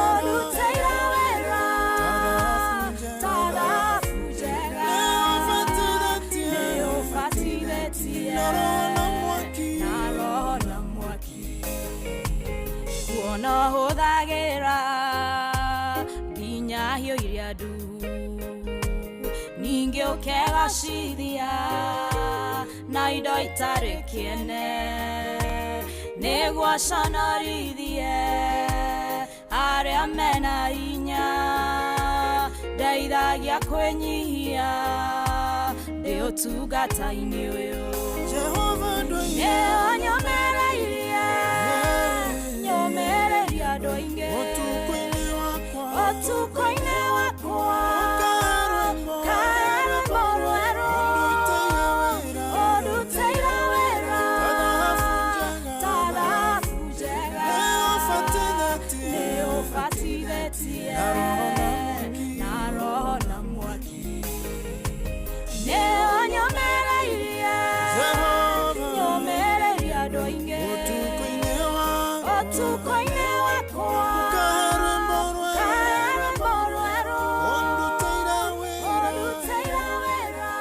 ũndutĩire wĩra ta thahabu njega, nĩũbatithĩtie na Roho na mwaki. Kuona hũthagĩra nginya hiũ iria nduhu, ningĩ ũkegacithia na indo itarĩ kĩene, nĩguo conorithie arĩa mena hinya, ndeithagia kwĩnyihia ndĩ ũtungata-inĩ ũyũ. Nĩo nyomereirie, nyomereirie andũ aingĩ ũtukũ-inĩ wakwa, karwĩmbo rwerũ ũndutĩire wĩra ta thahabu njega, nĩũbatithĩtie na Roho na mwaki. Nĩo nyomereirie, nyomereirie andũ aingĩ ũtukũ-inĩ wakwa, karwĩmbo rwerũ ũndutĩire wĩra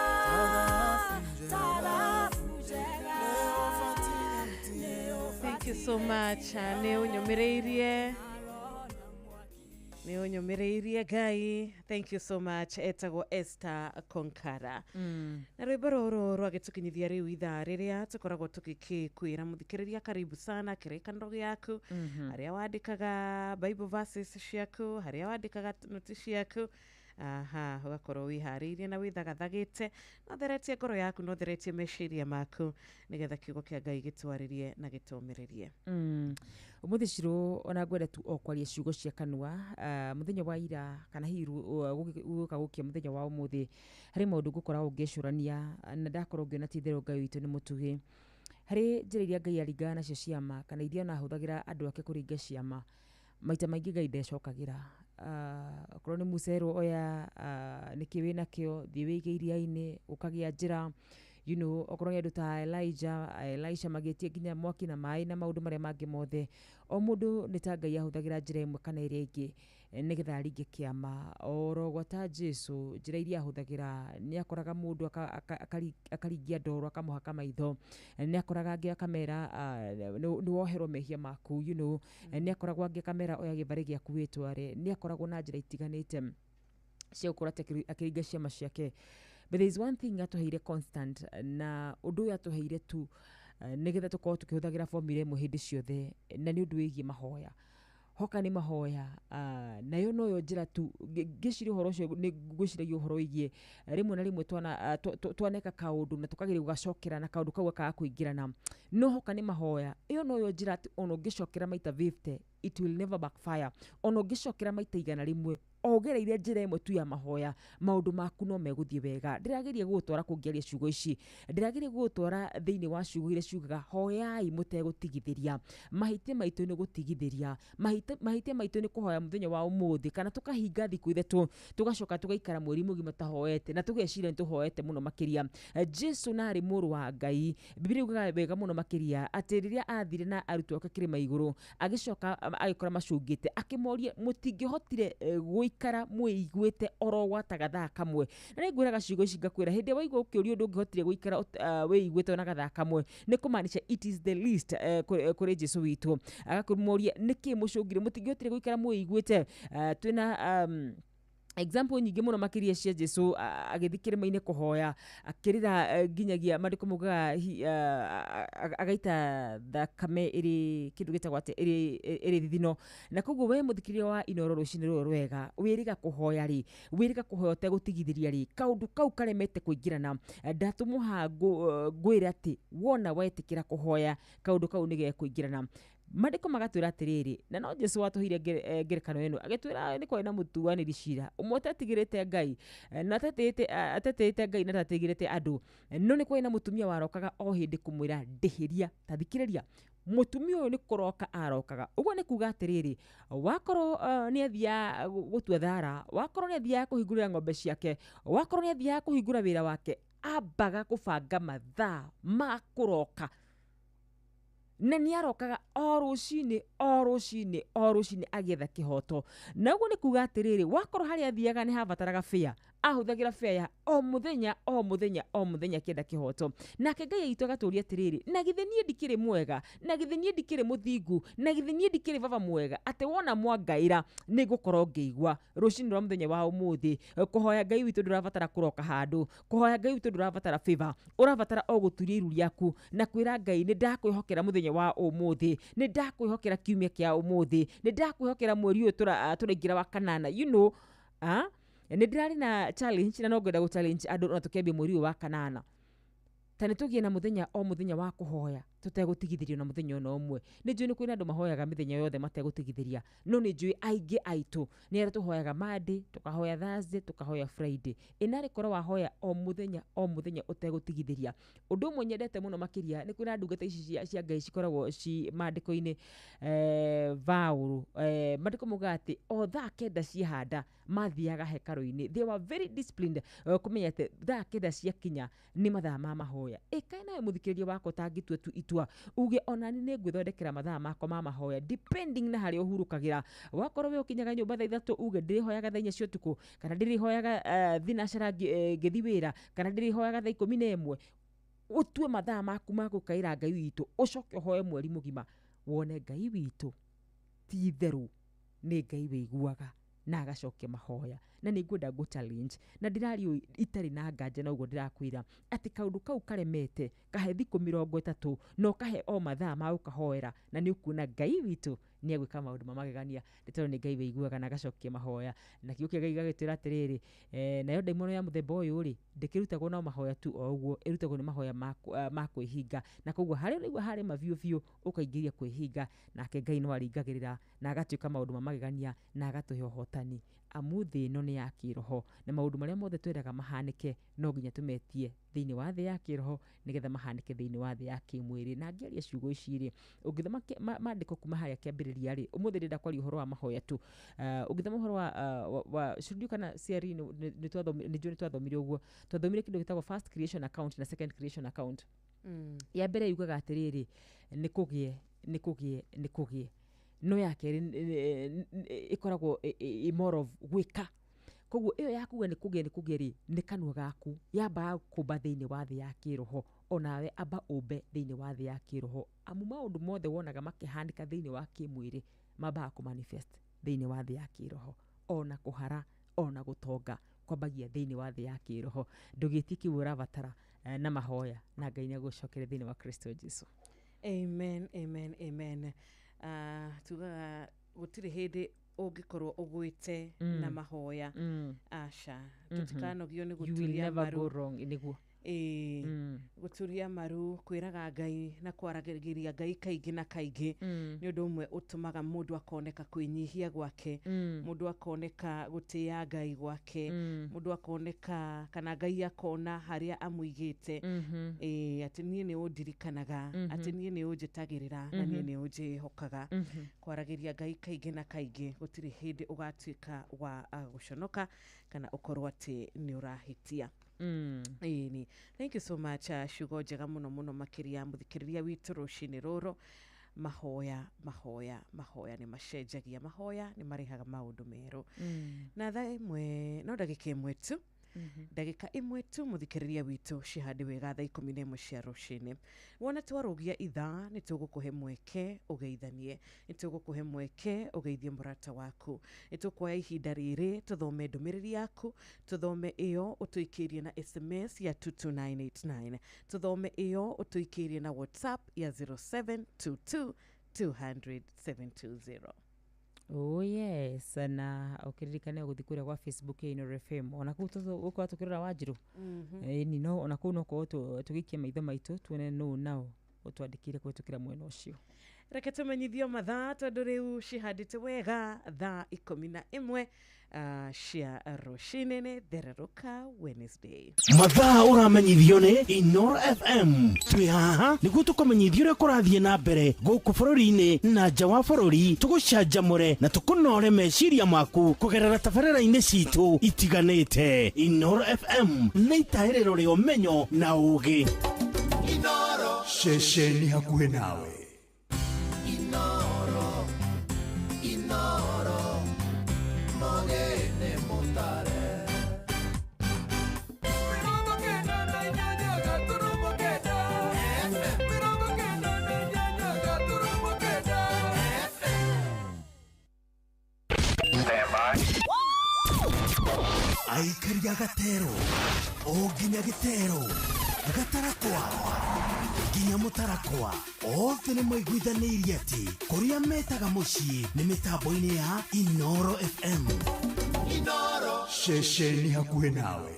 ta thahabu njega. Thank you so much. Nĩ ũnyomereirie. Nä å nyå mä rä irie Ngai, thank you so much. Etagwo Esther Konkara na rwĩmbo rũrũ rwagĩtũkinyithia rĩu ithaa rĩrĩa tũkoragwo tũgĩkĩkwĩra mũthikĩrĩria, karibu sana kĩrĩkanĩro gĩaku, harĩa wandĩkaga Bible verses ciaku, harĩa wandĩkaga noti ciaku, aha, ũgakorwo wĩharĩirie na wĩthagathagĩte na ũtheretie ngoro yaku na ũtheretie meciria maku, nĩgetha kiugo kĩa Ngai gĩtwarĩrie na gĩtũmĩrĩrie. Ũmũthĩ Cirũ, ona ngwenda tu o kwaria ciugo cia kanua. Mũthenya wa ira kana hihi gũka gũkia mũthenya wa ũmũthĩ, harĩ maũndũ ngũkoragwo ngĩcũrania na ndakorwo ngĩona ti itherũ Ngai witũ nĩ mũtugi. Harĩ njĩra iria Ngai aringaga nacio ciama, kana iria ona ahũthagĩra andũ ake kũringa ciama, maita maingĩ Ngai ndecokagĩra. Okorwo nĩ Musa erwo, "Oya, nĩkĩ wĩ nakĩo, thiĩ wĩige iria-inĩ," ũkagĩa njĩra. Okorwo nĩ andũ ta Elijah, Elisha, magĩtie nginya mwaki na maĩ na maũndũ marĩa mangĩ mothe. O mũndũ nĩ ta Ngai ahũthagĩra njĩra ĩmwe kana ĩrĩa ĩngĩ nĩgetha aringe kĩama. Oro gwata Jesu, njĩra iria ahũthagĩra, nĩ akoraga mũndũ akaringia ndoro, akamũhaka maitho, nĩ akoraga angĩ akamera, "Nĩ woherwo mehia maku." Nĩ akoragwo angĩ akamera, "Oya gĩbarĩ gĩaku wĩtware." Nĩ akoragwo na njĩra itiganĩte cia gũkorwo atĩ akĩringa ciama ciake, but there is one thing atũheire constant, na ũndũ ũyũ atũheire tu nĩgetha tũkorwo tũkĩhũthagĩra formula ĩmwe hĩndĩ ciothe, na nĩ ũndũ wĩgiĩ mahoya. Hoka nĩ mahoya, nayo noyo njĩra tu. Ngĩciria ũhoro ũcio, nĩ ngwĩciragia ũhoro wĩgiĩ rĩmwe na rĩmwe twana twaneka kaũndũ na tũkageria gũgacokera na kaũndũ kau gakaga kũingĩrana, no hoka nĩ mahoya, ĩyo noyo njĩra atĩ ona ũngĩcokera maita 50, it will never backfire. Ona ũngĩcokera maita 100, o ũgereire njĩra ĩmwe tu ya mahoya, maũndũ maku no megũthiĩ wega. Ndĩrageria gũgũtwara kũngĩaria ciugo ici, ndĩrageria gũgũtwara thĩinĩ wa ciugo iria ciugaga, "Hoyai mũtegũtigithĩria." Mahĩtia maitũ nĩ gũtigithĩria. Mahĩtia maitũ nĩ kũhoya mũthenya wa ũmũthĩ kana tũkahinga thikũ 3, tũgacoka tũgaikara mweri mũgima tahoete na tũgeciria nĩ tũhoete mũno makĩria. Jesu narĩ mũrũ wa Ngai, Bibilia yugaga wega mũno makĩria atĩ rĩrĩa athire na arutwo ake kĩrĩma igũrũ, agĩcoka agĩkora macũngĩte, akĩmoria, "Mũtingĩhotire gũikara mwĩiguĩte oro gwata gathaa kamwe?" Na nĩ ngwĩraga ciugo ici, ngakwĩra, hĩndĩ ĩrĩa waigua ũkĩũrio ũndũ ũngĩhotire gũikara wĩiguĩte ona gathaa kamwe, nĩ kũmaanisha it is the least kũrĩ Jesu witũ. Agakũmoria, "Nĩkĩ mũcũngire, mũtingĩhotire gũikara mwĩiguĩte?" Twĩna example nyingĩ mũno makĩria cia Jesu agĩthiĩ kĩrĩma-inĩ kũhoya, akĩrĩra nginyagia maandĩko maugaga agaita thakame ĩrĩ kĩndũ gĩtagwo atĩa, ĩrĩ thithino. Na koguo we mũthikĩrĩria wa Inoro rũcinĩ rũrũ rwega, wĩrĩga kũhoya rĩ, wĩrĩga kũhoya ũtegũtigithĩria rĩ, kaũndũ kau karemete kũingĩrana, ndatũmwo haha ngwĩre atĩ wona wetĩkĩra kũhoya, kaũndũ kau nĩ gekũingĩrana. Maandĩko magatwĩra atĩrĩrĩ, na no Jesu watũheire ngerekano ĩno, agĩtwĩra nĩ kwarĩ na mũtuanĩri cira ũmwe ũtetigĩrĩte Ngai na atetĩĩte Ngai na atatigĩrĩte andũ, no nĩ kwarĩ na mũtumia warokaga o hĩndĩ kũmwĩra, "Ndĩhĩria." Ta thikĩrĩria, mũtumia ũyũ nĩ kũroka arokaga. Ũguo nĩ kuga atĩrĩrĩ, wakorwo nĩ athiaga gũtua thara, wakorwo nĩ athiaga kũhingũrĩra ng'ombe ciake, wakorwo nĩ athiaga kũhingũra wĩra wake, ambaga kũbanga mathaa ma kũroka, na nĩ arokaga o rũcinĩ, o rũcinĩ, o rũcinĩ agĩetha kĩhoto. Na ũguo nĩ kuga atĩrĩrĩ, wakorwo harĩa athiaga nĩ habataraga fare, ahũthagĩra fare ya o mũthenya, o mũthenya, o mũthenya akĩenda kĩhoto. Nake Ngai aitũ agatũria atĩrĩrĩ, "Na githĩ niĩ ndikĩrĩ mwega? Na githĩ niĩ ndikĩrĩ mũthingu? Na githĩ niĩ ndikĩrĩ baba mwega, atĩ wona mwangaĩra nĩ ngũkorwo ngĩigua?" Rũcinĩ rwa mũthenya wa ũmũthĩ, kũhoya Ngai witũ, ndũrabatara kũroka handũ. Kũhoya Ngai witũ, ndũrabatara favor, ũrabatara o gũturia iru rĩaku na kwĩra Ngai, "Nĩ ndakwĩhokera mũthenya wa ũmũthĩ, nĩ ndakwĩhokera kiumia kĩa ũmũthĩ, nĩ ndakwĩhokera mweri ũyũ tũraingĩra wa kanana." Nĩ ndĩrarĩ na challenge, na no ngwenda gũ challenge andũ ona tũkĩambia mweri ũyũ wa kanana, ta nĩ tũgĩe na mũthenya o mũthenya wa kũhoya tũtegũtigithĩrio na mũthenya ona ũmwe. Nĩ njũĩ nĩ kwĩna andũ mahoyaga mĩthenya yothe mategũtigithĩria, no nĩ njũĩ aingĩ aitũ nĩ arĩa tũhoyaga Monday, tũkahoya Thursday, tũkahoya Friday. Ĩnarĩ korwo wahoya o mũthenya, o mũthenya ũtegũtigithĩria. Ũndũ ũmwe nyendete mũno makĩria nĩ kwĩna ndungata ici cia Ngai cikoragwo ci maandĩko-inĩ, Vaũrũ, maandĩko maugaga atĩ o thaa 9 ciahanda mathiaga hekarũ-inĩ. They were very disciplined, kũmenya atĩ thaa 9 ciakinya nĩ mathaa ma mahoya. Ĩkaĩ nawe mũthikĩrĩria wakwa, ũtangĩtua tu itua uge, "Onani nĩ ngwĩthondekera mathaa makwa ma mahoya," depending na harĩa ũhurũkagĩra. Wakorwo we ũkinyaga nyũmba thaa 3, uge, "Ndĩrĩhoyaga thaa 4 cia ũtukũ, kana ndĩrĩhoyaga thinacara ngĩthi wĩra, kana ndĩrĩhoyaga thaa 11." Ũtue mathaa maku ma gũkaĩra Ngai witũ, ũcoke ũhoe mweri mũgima, wone Ngai witũ ti itherũ nĩ Ngai wĩiguaga. Na agacokia mahoya. Na nĩ ngwenda ngũ challenge na ndĩrario itarĩ na nganja, na ũguo ndĩrakwĩra atĩ kaũndũ kau karemete, kahe thikũ 30 na ũkahe o mathaa ma gũkahoera, na nĩ ũkuona Ngai witũ nĩ egwĩka maũndũ ma magegania, nĩ tondũ nĩ Ngai wĩiguaga na agacokia mahoya. Na kiugo kĩa Ngai gĩgagĩtwĩra atĩrĩrĩ, nayo ndaimono ya mũthemba ũyũ rĩ, ndĩkĩrutagwo na mahoya tu o ũguo, ĩrutagwo nĩ mahoya ma kwĩhinga. Na koguo harĩa ũraigua harema biũ biũ, ũkaingĩria kwĩhinga, nake Ngai no aringagĩrĩra na agatuĩka maũndũ ma magegania na agatũhe ũhotani. Amu thĩ ĩno nĩ ya kĩroho, na maũndũ marĩa mothe twendaga mahanĩke no nginya tũmetie thĩinĩ wa thĩ ya kĩroho nĩgetha mahanĩke thĩinĩ wa thĩ ya kĩmwĩrĩ. Na ngĩaria ciugo ici rĩ, ũngĩthoma maandĩko kuma harĩa kĩambĩrĩria rĩ, ũmũthĩ ndĩrenda kwaria ũhoro wa mahoya tu. Ũngĩthoma ũhoro wa studio kana CRE, nĩ njũĩ nĩ twathomire ũguo, twathomire kĩndũ gĩtagwo first creation account na second creation account. Ya mbere yugaga atĩrĩrĩ, nĩ kũgĩe, nĩ kũgĩe, nĩ kũgĩe. No ya kerĩ ĩkoragwo more of gwĩka. Koguo ĩyo ya kuga nĩ kũgĩe, nĩ kũgĩe rĩ, nĩ kanua gaku yambaga kũmba thĩinĩ wa thĩ ya kĩroho. Onawe amba ũmbe thĩinĩ wa thĩ ya kĩroho, amu maũndũ mothe wonaga makĩhanĩka thĩinĩ wa kĩmwĩrĩ mambaga kũmanifest thĩinĩ wa thĩ ya kĩroho. Ona kũhara, ona gũtonga kwambagia thĩinĩ wa thĩ ya kĩroho. Ndũgĩtie kĩu ũrabatara na mahoya, na Ngai nĩ agũcokeria thĩinĩ wa Kristo Jesu. Amen, amen, amen. Tugaga gũtirĩ hĩndĩ ũngĩkorwo ũgwĩte na mahoya. Aca, tũtikanogio nĩ You will gũturia never maru. go wrong, nĩguo. Ĩĩ, gũturia maru, kwĩraga Ngai na kwaragĩria Ngai kaingĩ na kaingĩ nĩ ũndũ ũmwe ũtũmaga mũndũ akoneka kwĩnyihia gwake, mũndũ akoneka gũtĩĩa Ngai gwake, mũndũ akoneka kana Ngai akona harĩa amũigĩte. Ĩĩ, atĩ niĩ nĩ ũndirikanaga, atĩ niĩ nĩ ũnjĩtagĩrĩra na niĩ nĩ ũnjĩhokaga. Kwaragĩria Ngai kaingĩ na kaingĩ, gũtirĩ hĩndĩ ũgatuĩka wa gũconoka kana ũkorwo atĩ nĩ ũrahĩtia. Ĩni, thank you so much. Ciugo njega mũno mũno makĩria, mũthikĩrĩria witũ rũcinĩ rũrũ. Mahoya, mahoya, mahoya nĩ macenjagia, mahoya nĩ marehaga maũndũ merũ. Na thaa 1 no ndagĩka 1 tu, ndagĩka 1 tu, mũthikĩrĩria witũ, cihande wega thaa 11 cia rũcinĩ. Wona twarũgia ithaa, nĩ tũgũkũhe mweke ũgeithanie, nĩ tũgũkũhe mweke ũgeithie mũrata waku. Nĩ tũkuoya ihinda rĩrĩ tũthome ndũmĩrĩri yaku, tũthome ĩyo ũtũikĩirie na SMS ya 22989, tũthome ĩyo ũtũikĩirie na WhatsApp ya 0722 200 720. Oh yes, na ũkĩririkane gũthiĩ kũrĩa gwa Facebook ya Inooro FM, ona kũu tũgũkorwo tũkĩrora Wanjirũ. Ĩni, no ona kũu no korwo tũgĩikia maitho maitũ tuone nũ nao ũtwandĩkĩire kũhĩtũkĩra mwena ũcio. Reke tũmenyithio mathaa, tondũ rĩu cihandĩte wega thaa 11 cia rũcinĩ. Nĩ thererũka Wednesday. Mathaa ũramenyithio nĩ Inoro FM. Twĩ haha nĩguo tũkũmenyithia ũrĩa kũrathiĩ na mbere gũkũ bũrũri-inĩ na nja wa bũrũri, tũgũcanjamũre na tũkũnore meciria maku kũgerera tabarĩra-inĩ citũ itiganĩte. Inoro FM nĩ itahĩrĩro rĩa ũmenyo na ũũgĩ. Ceceni hakuhĩ nawe. Inoro, Inoro, Mogene Mutare. 98.9 FM, 98.9 FM. Aikaria gatero o nginya gĩtero, gatarakwa nginya mũtarakwa, othe nĩ maiguithanĩirie atĩ kũrĩa metaga mũciĩ nĩ mĩtambo-inĩ ya Inoro FM. Inoro. Ceceni hakuhĩ nawe.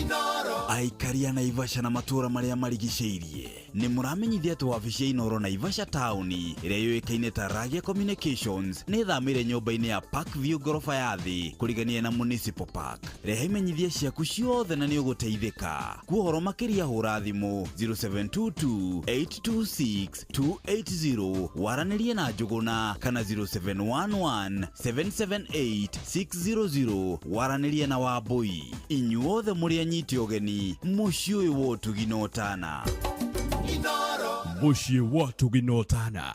Inoro. Aikaria Naivasha na matũũra marĩa marigicĩirie, nĩ mũramenyithia atĩ wabici ya Inooro Naivasha taũni ĩrĩa yũĩkaine ta Ragia Communications nĩ ĩthamĩire nyũmba-inĩ ya Park View, ngoroba ya thĩ, kũrigania na Municipal Park. Rehe imenyithia ciaku ciothe na nĩ ũgũteithĩka. Kuohoro makĩria, hũra thimũ 0722 826 280 waranĩrie na Njũgũna, kana 0711 778 600 waranĩrie na Wambũi. Inyuothe mũrĩ anyiti ũgeni mũciĩ ũyũ wa ũtugi na ũtana. Inoro. Mũciĩ wa ũtugi na ũtana.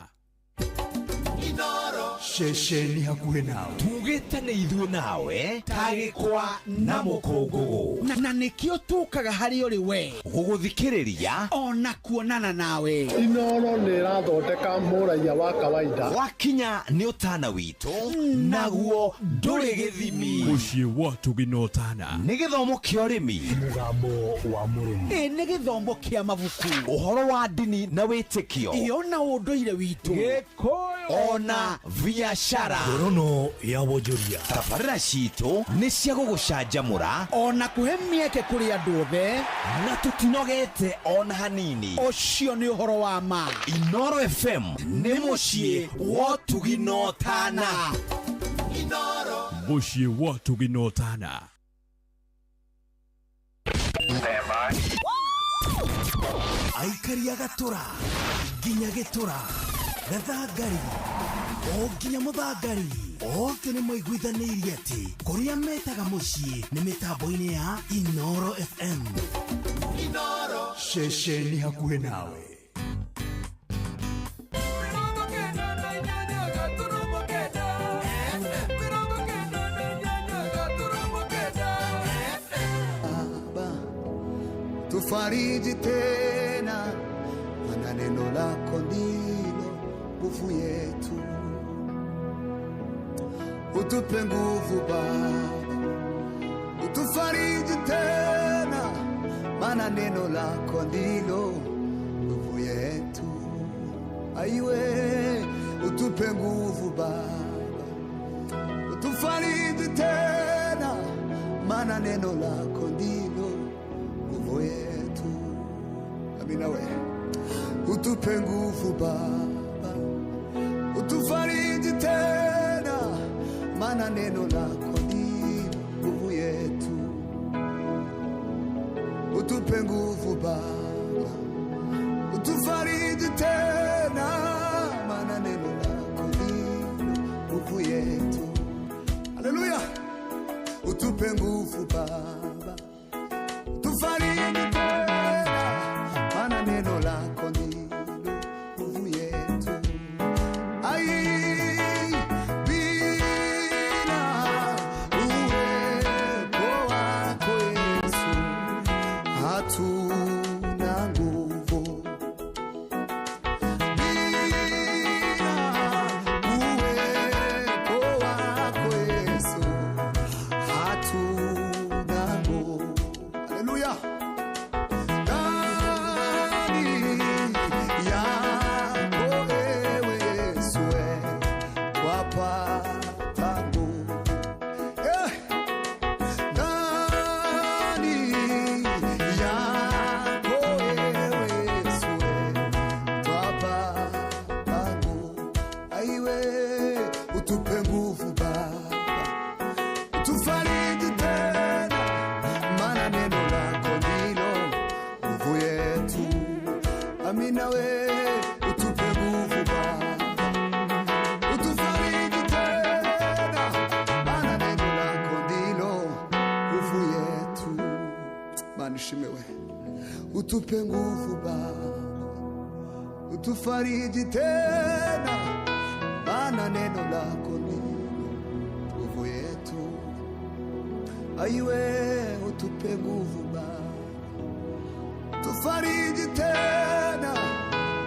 Inoro. Ceceni hakuhĩ nawe. Tugĩte nĩ ithuĩ nawe tagĩkwa na mũkũngũgũ. Na nĩkĩo tũkaga harĩ ũrĩ we gũgũthikĩrĩria ona kuonana nawe. Inoro nĩ ĩrathondeka mũraiya wa kawaida. Wakinya nĩ ũtana witũ naguo ndũrĩ gĩthimi. Mũciĩ wa Tũgĩ na Ũtana. Nĩ gĩthomo kĩa ũrĩmi, mũgambo wa mũrĩmi, ĩ nĩ gĩthomo kĩa mabuku, ũhoro wa ndini na wĩtĩkio, ĩyo na ũndũire witũ, Gĩkũyũ ona biacara. Ngorono ya wonjoria. Tabarĩra citũ nĩ cia gũgũcanjamũra ona kũhe mĩeke kũrĩ andũ othe, na tũtinogete ona hanini. Ũcio nĩ ũhoro wa ma. Inoro FM nĩ mũciĩ wa ũtugi na ũtana. Mũciĩ wa ũtugi na ũtana. Aikari a Gatũra nginya Gĩtũra, Gathangari o nginya Mũthangari, othe nĩ maiguithanĩirie atĩ kũrĩa metaga mũciĩ nĩ mĩtambo-inĩ ya Inoro FM. Inoro. Ceceni hakuhĩ nawe. Tufariji tena, maana neno lako ndilo nguvu yetu. Utupe nguvu Baba, utufariji tena, maana neno lako ndilo nguvu yetu. Aiwe, utupe nguvu Baba, utufariji tena, maana neno lako ndilo nguvu yetu. Amina we. Utupe nguvu Baba, utufariji tena, maana neno lako ndilo nguvu yetu. Utupe nguvu Baba, utufariji tena, maana neno lako ndilo nguvu yetu. Haleluya. Utupe nguvu Baba, utufariji tena, maana neno lako ndilo nguvu yetu. Ai, bila uwepo wako Yesu hatuna nguvu. Bila uwepo wako Yesu hatuna nguvu. Haleluya. Ndani yako ewe Yesu twapata nguvu. Ndani yako ewe Yesu twapata nguvu. Aiwe, utupe nguvu Baba, utufariji tena, maana neno lako ndilo nguvu yetu. Amina we, utupe nguvu Baba, utufariji tena, maana neno lako ndilo nguvu yetu. Mana ishime we, utupe nguvu Baba, utufariji tena, maana neno lako ndilo nguvu yetu. Aiwe, utupe nguvu Baba, tufariji tena,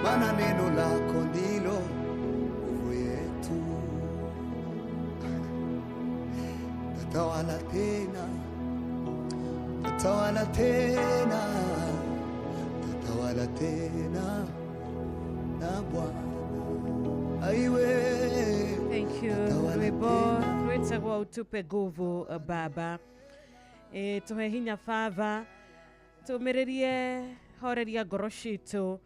maana neno lako ndilo nguvu yetu. Tatawala tena, tatawala tena, tatawala tena na Bwana. Aiwe. Thank you. Rwĩmbo rwĩtagwo utupe nguvu Baba. Tũhe hinya Baba, tũmĩrĩrie horeria ngoro citũ,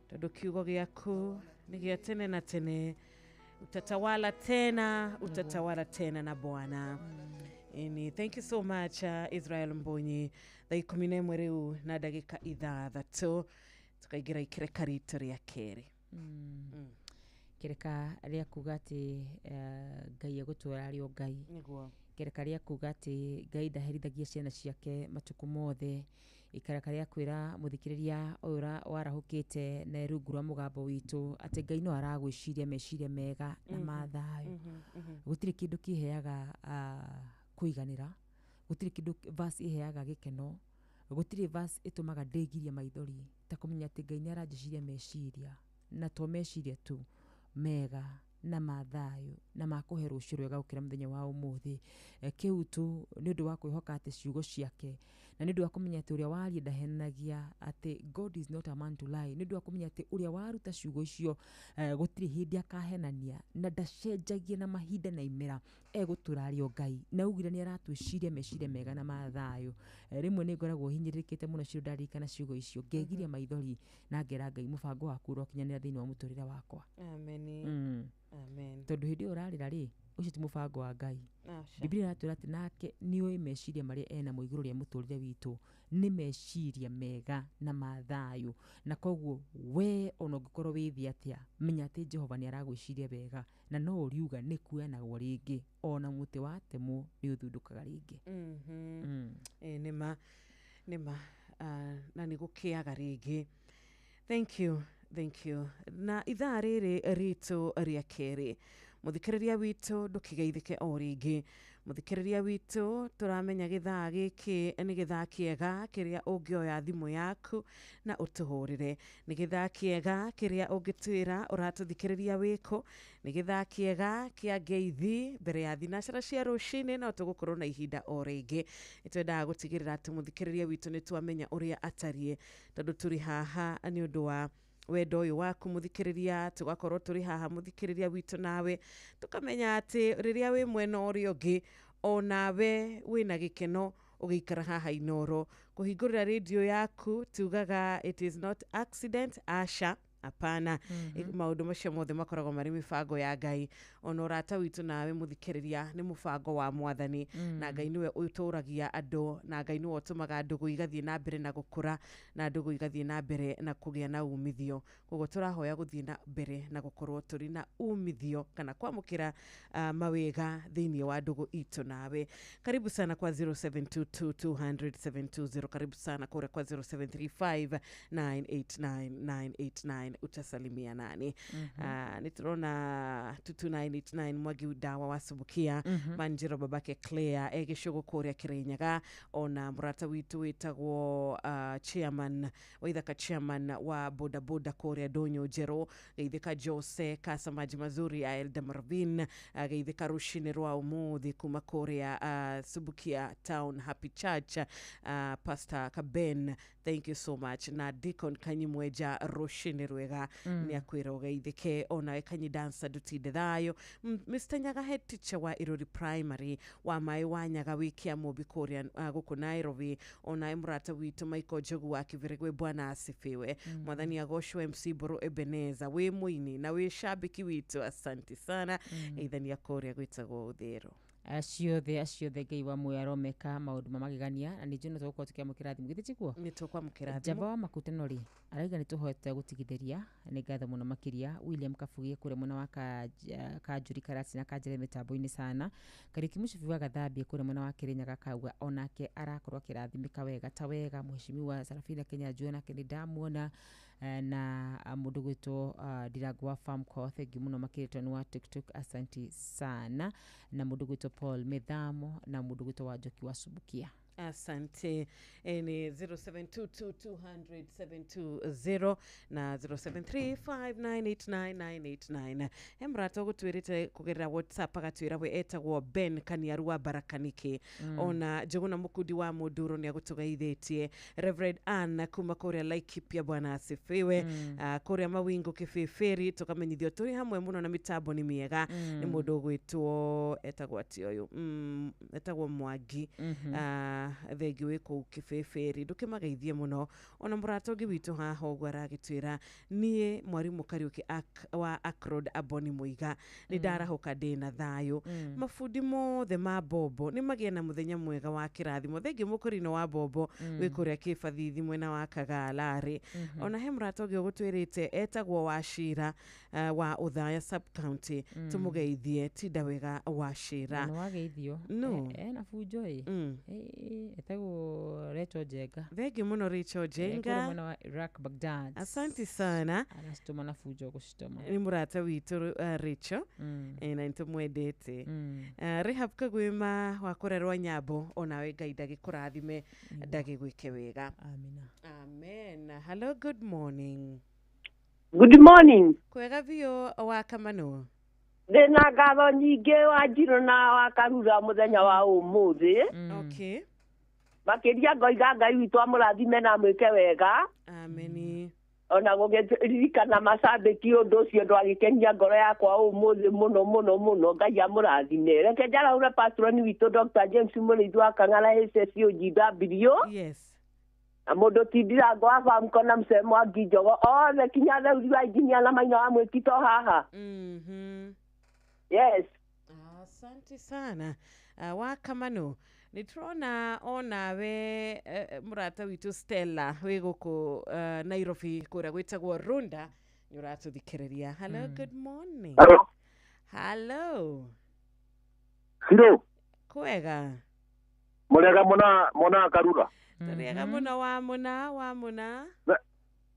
tondũ kiugo gĩaku nĩ gĩa tene na tene. Utatawala tena, utatawala tena na Bwana. Ini, thank you so much Israel Mbonyi. Thaa 11 rĩu na ndagĩka 6 tukaingĩra ikĩreka ritũ rĩa kerĩ. Kĩreka rĩa kuga atĩ Ngai egũtũũra arĩ o Ngai. Nĩguo. Kĩreka rĩa kuga atĩ Ngai ndaherithagia ciana ciake matukũ mothe. Ikara karĩa kwĩra mũthikĩrĩria ũyũ warahũkĩte na rungu rwa mũgambo witũ atĩ Ngai no aragwĩciria meciria mega na ma thayũ. Gũtirĩ kĩndũ kĩheaga kũiganĩra, gũtirĩ kĩndũ verse iheaga gĩkeno, gũtirĩ verse ĩtũmaga ndĩgirie maithori ta kũmenya atĩ Ngai nĩ aranjĩciria meciria, na to meciria tu mega na ma thayũ na makũhe rũciũ rwega gũkĩra mũthenya wa ũmũthĩ. Kĩu tu nĩ ũndũ wa kwĩhoka atĩ ciugo ciake, na nĩ ũndũ wa kũmenya atĩ ũrĩa waria ndahenagia, atĩ God is not a man to lie. Nĩ ũndũ wa kũmenya atĩ ũrĩa waruta ciugo icio gũtirĩ hĩndĩ akahenania na ndacenjagia na mahinda na imera, egũtũra arĩ o Ngai, na augire nĩ aratwĩciria meciria mega na ma thayũ. Rĩmwe nĩ ngoragwo hinyĩrĩrĩkĩte mũno cio ndarikana ciugo icio, ngegiria maithori na ngera Ngai mũbango waku ũrokinyanĩra thĩinĩ wa mũtũrĩre wakwa. Amen. Amen. Tondũ hĩndĩ ĩyo ũrarĩra rĩ, ũcio ti mũbango wa Ngai. Biblia ĩratwĩra atĩ nake nĩoĩ meciria marĩa enamo igũrũ rĩa mũtũrĩre witũ nĩ meciria mega na ma thayũ, na koguo we ona ũngĩkorwo wĩ thĩ atĩa, menya atĩ Jehova nĩ aragwĩciria wega, na no ũriuga nĩ kuoyanagwo rĩngĩ, ona mũtĩ watemwo nĩ ũthundũkaga rĩngĩ. Nĩma nĩma, na nĩ gũkĩaga rĩngĩ. Thank you. Thank you. Na ithaa rĩrĩ ritũ rĩa kerĩ, mũthikĩrĩria witũ ndũkĩgeithĩke o rĩngĩ. Mũthikĩrĩria witũ tũramenya gĩthaa gĩkĩ nĩ gĩthaa kĩega kĩrĩa ũngĩoya thimũ yaku na ũtũhũrĩre. Nĩ gĩthaa kĩega kĩrĩa ũngĩtwĩra ũratũthikĩrĩria wĩkũ. Nĩ gĩthaa kĩega kĩa ngeithi mbere ya thinacara cia rũcinĩ, no tũgũkorwo na ihinda o rĩngĩ. Nĩ twendaga gũtigĩrĩra atĩ mũthikĩrĩria witũ nĩ twamenya ũrĩa atariĩ, tondũ tũrĩ haha nĩ ũndũ wa wendo ũyũ waku mũthikĩrĩria, tũgakorwo tũrĩ haha mũthikĩrĩria witũ nawe, tũkamenya atĩ rĩrĩa wĩ mwena ũrĩa ũngĩ onawe wĩna gĩkeno ũgĩikara haha Inoro. Kũhingũrĩra radio yaku tugaga it is not accident, aca hapana. Maũndũ macio mothe makoragwo marĩ mĩbango ya Ngai. Ona ũrata witũ nawe mũthikĩrĩria nĩ mũbango wa Mwathani, na Ngai nĩwe ũtũragia andũ, na Ngai nĩwe ũtũmaga ndũgũ igathiĩ na mbere na gũkũra, na ndũgũ igathiĩ na mbere na kũgĩa na umithio. Koguo tũrahoya gũthiĩ na mbere na gũkorwo tũrĩ na umithio kana kwamũkĩra mawega thĩinĩ wa ndũgũ itũ nawe. Karibu sana kwa 0722 200 720, karibu sana kũrĩa kwa 0735 989 989. Utasalimia nani? Nĩ tũrona 22989 Mwangi Dawa wa Subukia, Manjiro babake Claire egĩcũgũ kũrĩa Kĩrĩnyaga, ona mũrata witũ wĩtagwo chairman waithaka, chairman wa boda boda kũrĩa Ndũnyũ Njerũ, geithĩka Jose Kasa Maji Mazuri ya Elda Marvin, geithĩka rũcinĩ rwa ũmũthĩ kuma kũrĩa Subukia Town Happy Church, Pastor Kaben, thank you so much, na Deacon Kanyimweja rũcinĩ rwega nĩ akwĩra ũgeithĩke. Onawe Kanyi Dancer ndũtinde thayũ, Mr Nyaga head teacher wa Irori Primary wa maĩ wa Nyaga wĩ Kĩamũmbi kũrĩa gũkũ Nairobi, onawe mũrata witũ Michael Njogu wa Kĩbĩrĩgwe, Bwana asifiwe. Mwathani agocwo. MC Mbũrũ Ebeneza wĩ mũini na wĩ shabiki witũ, asanti sana. Ithania kũrĩa gwĩtagwo Ũthĩro. Aciothe aciothe Ngai wa muoyo aromeka maũndũ ma magegania, na nĩ njũĩ no tũgũkorwo tũkĩamũkĩra thimũ, githĩ tiguo? Nĩ tũkwamũkĩra thimũ. Njamba wa Makutano rĩ arauga nĩ tũhoete gũtigithĩria, nĩ ngatho mũno makĩria. William Kabugi kũrĩa mwena wa Kanjuri Karati na Kanjere mĩtambo-inĩ sana. Kariũki Mũcibi wa Gathambia kũrĩa mwena wa Kĩrĩnyaga akauga onake arakorwo akĩrathimĩka wega ta wega. Mheshimiwa Sarafina Kenya nake nĩ ndamuona, na mũndũ gwĩtwo Ndirango wa Farmco, thank you mũno makĩria tondũ nĩ wa TikTok, asanti sana, na mũndũ gwĩtwo Paul Methamo na mũndũ gwĩtwo Wanjoki wa Subukia. Asante. Ni 0722 200 720 na 0735989989. He mũrata ũgũtwĩrĩte kũgerera WhatsApp agatwĩra we etagwo Ben Kaniaru wa Barakaniki. Ona Njũgũna Mũkundi wa Mũnduro nĩ agũtũgeithĩtie. Reverend Ann kuma kũrĩa Laikipia, Bwana asifiwe. Kũrĩa Mawingo Kĩbĩbĩri tũkamenyithio tũrĩ hamwe mũno na mĩtambo nĩ mĩega. Nĩ mũndũ ũgwĩtwo etagwo atĩ ũyũ, etagwo Mwangi. Thengi wĩ kũu Kĩbĩbĩri, ndũkĩmageithie mũno. Ona mũrata ũngĩ witũ haha ũguo aragĩtwĩra niĩ mwarimũ Kariũki wa Acrod Aboni Mũiga nĩ ndarahũka ndĩna thayũ. Mabundi mothe ma mbombo nĩ magĩe na mũthenya mwega wa kĩrathimo. Thengi mũkũrino wa mbombo wĩ kũrĩa Kĩbathithi mwena wa Kagalarĩ. Ona he mũrata ũngĩ ũgũtwĩrĩte etagwo Wachira wa Othaya sub county, tũmũgeithie tinda wega Wachira. Nĩ wageithio. No. Ena bunjo ĩ. Etagwo Rachel Njenga. Thengiå må no Rachel Kũrĩa Njenga. Mwena wa Iraq Baghdad. Asante sana. Aracitũma na bunjo gũcitũma. Nä må rata witå Rachel. Na nä tå mwendete. Rehab Kagwima wa kũrerwo Nyambo, onawe Ngai ndagĩkũrathime, ndagĩgwĩke wega. Amina. Amen. Hello, good morning. Good morning. Kwega biũ wa Kamano. Ndĩna ngatho nyingĩ wa Njirũ na wa Karura mũthenya wa ũmũthĩ. Okay. Makĩria ngoiga Ngai witũ amũrathime na amwĩke wega. Ameni. Ona gũgĩririkana macambĩki ũndũ ũcio ndwagĩkenia ngoro yakwa ũmũthĩ mũno mũno mũno. Ngai amũrathime. Reke njarahure patroni witũ Dr. James Mũrĩithi wa Kang'ara HSUGW. Yes. Na mũndũ tindirango wa Famco na Msemo wa Nginjogo othe kinya theuri wa injinia na Maina wa Mwĩkito haha. Yes. Asante sana. Wa Kamano, nä tårona onawe må rata witå Stella wä gå kå Nairobi kå rä a gwä tagwo Runda nä å ratå thikä rä ria. Hello, good morning. Hello. Hello. Ciro. Kwega. Mũrega mũna mũna Karura. Tũrĩega mũno wa mũna wa mũna.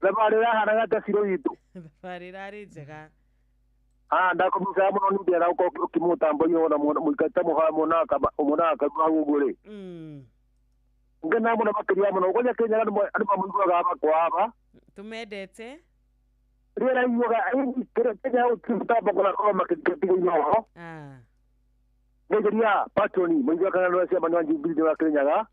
Thabarĩ ĩrahanaga atĩa Ciro witũ? Thabarĩ ĩrarĩ njega. Ah, ndakũmbicaga mũno nĩ ndĩrenda gũkorwo ũkĩmũtambo-inĩ wona mũikaite mũhoya mũna mũna Karura hau ũguo rĩ. Ngena mũno makĩria mũno kwanja Kenya andũ mamũiguaga aba kwa aba. Tũmendete. Rĩera iguaga Kenya gũtirĩ mũtambo kũrakorwo makĩtiga inooro. Ngegeria patroni mũiguaga kana nĩ ciama wa Jubilee wa Kirinyaga.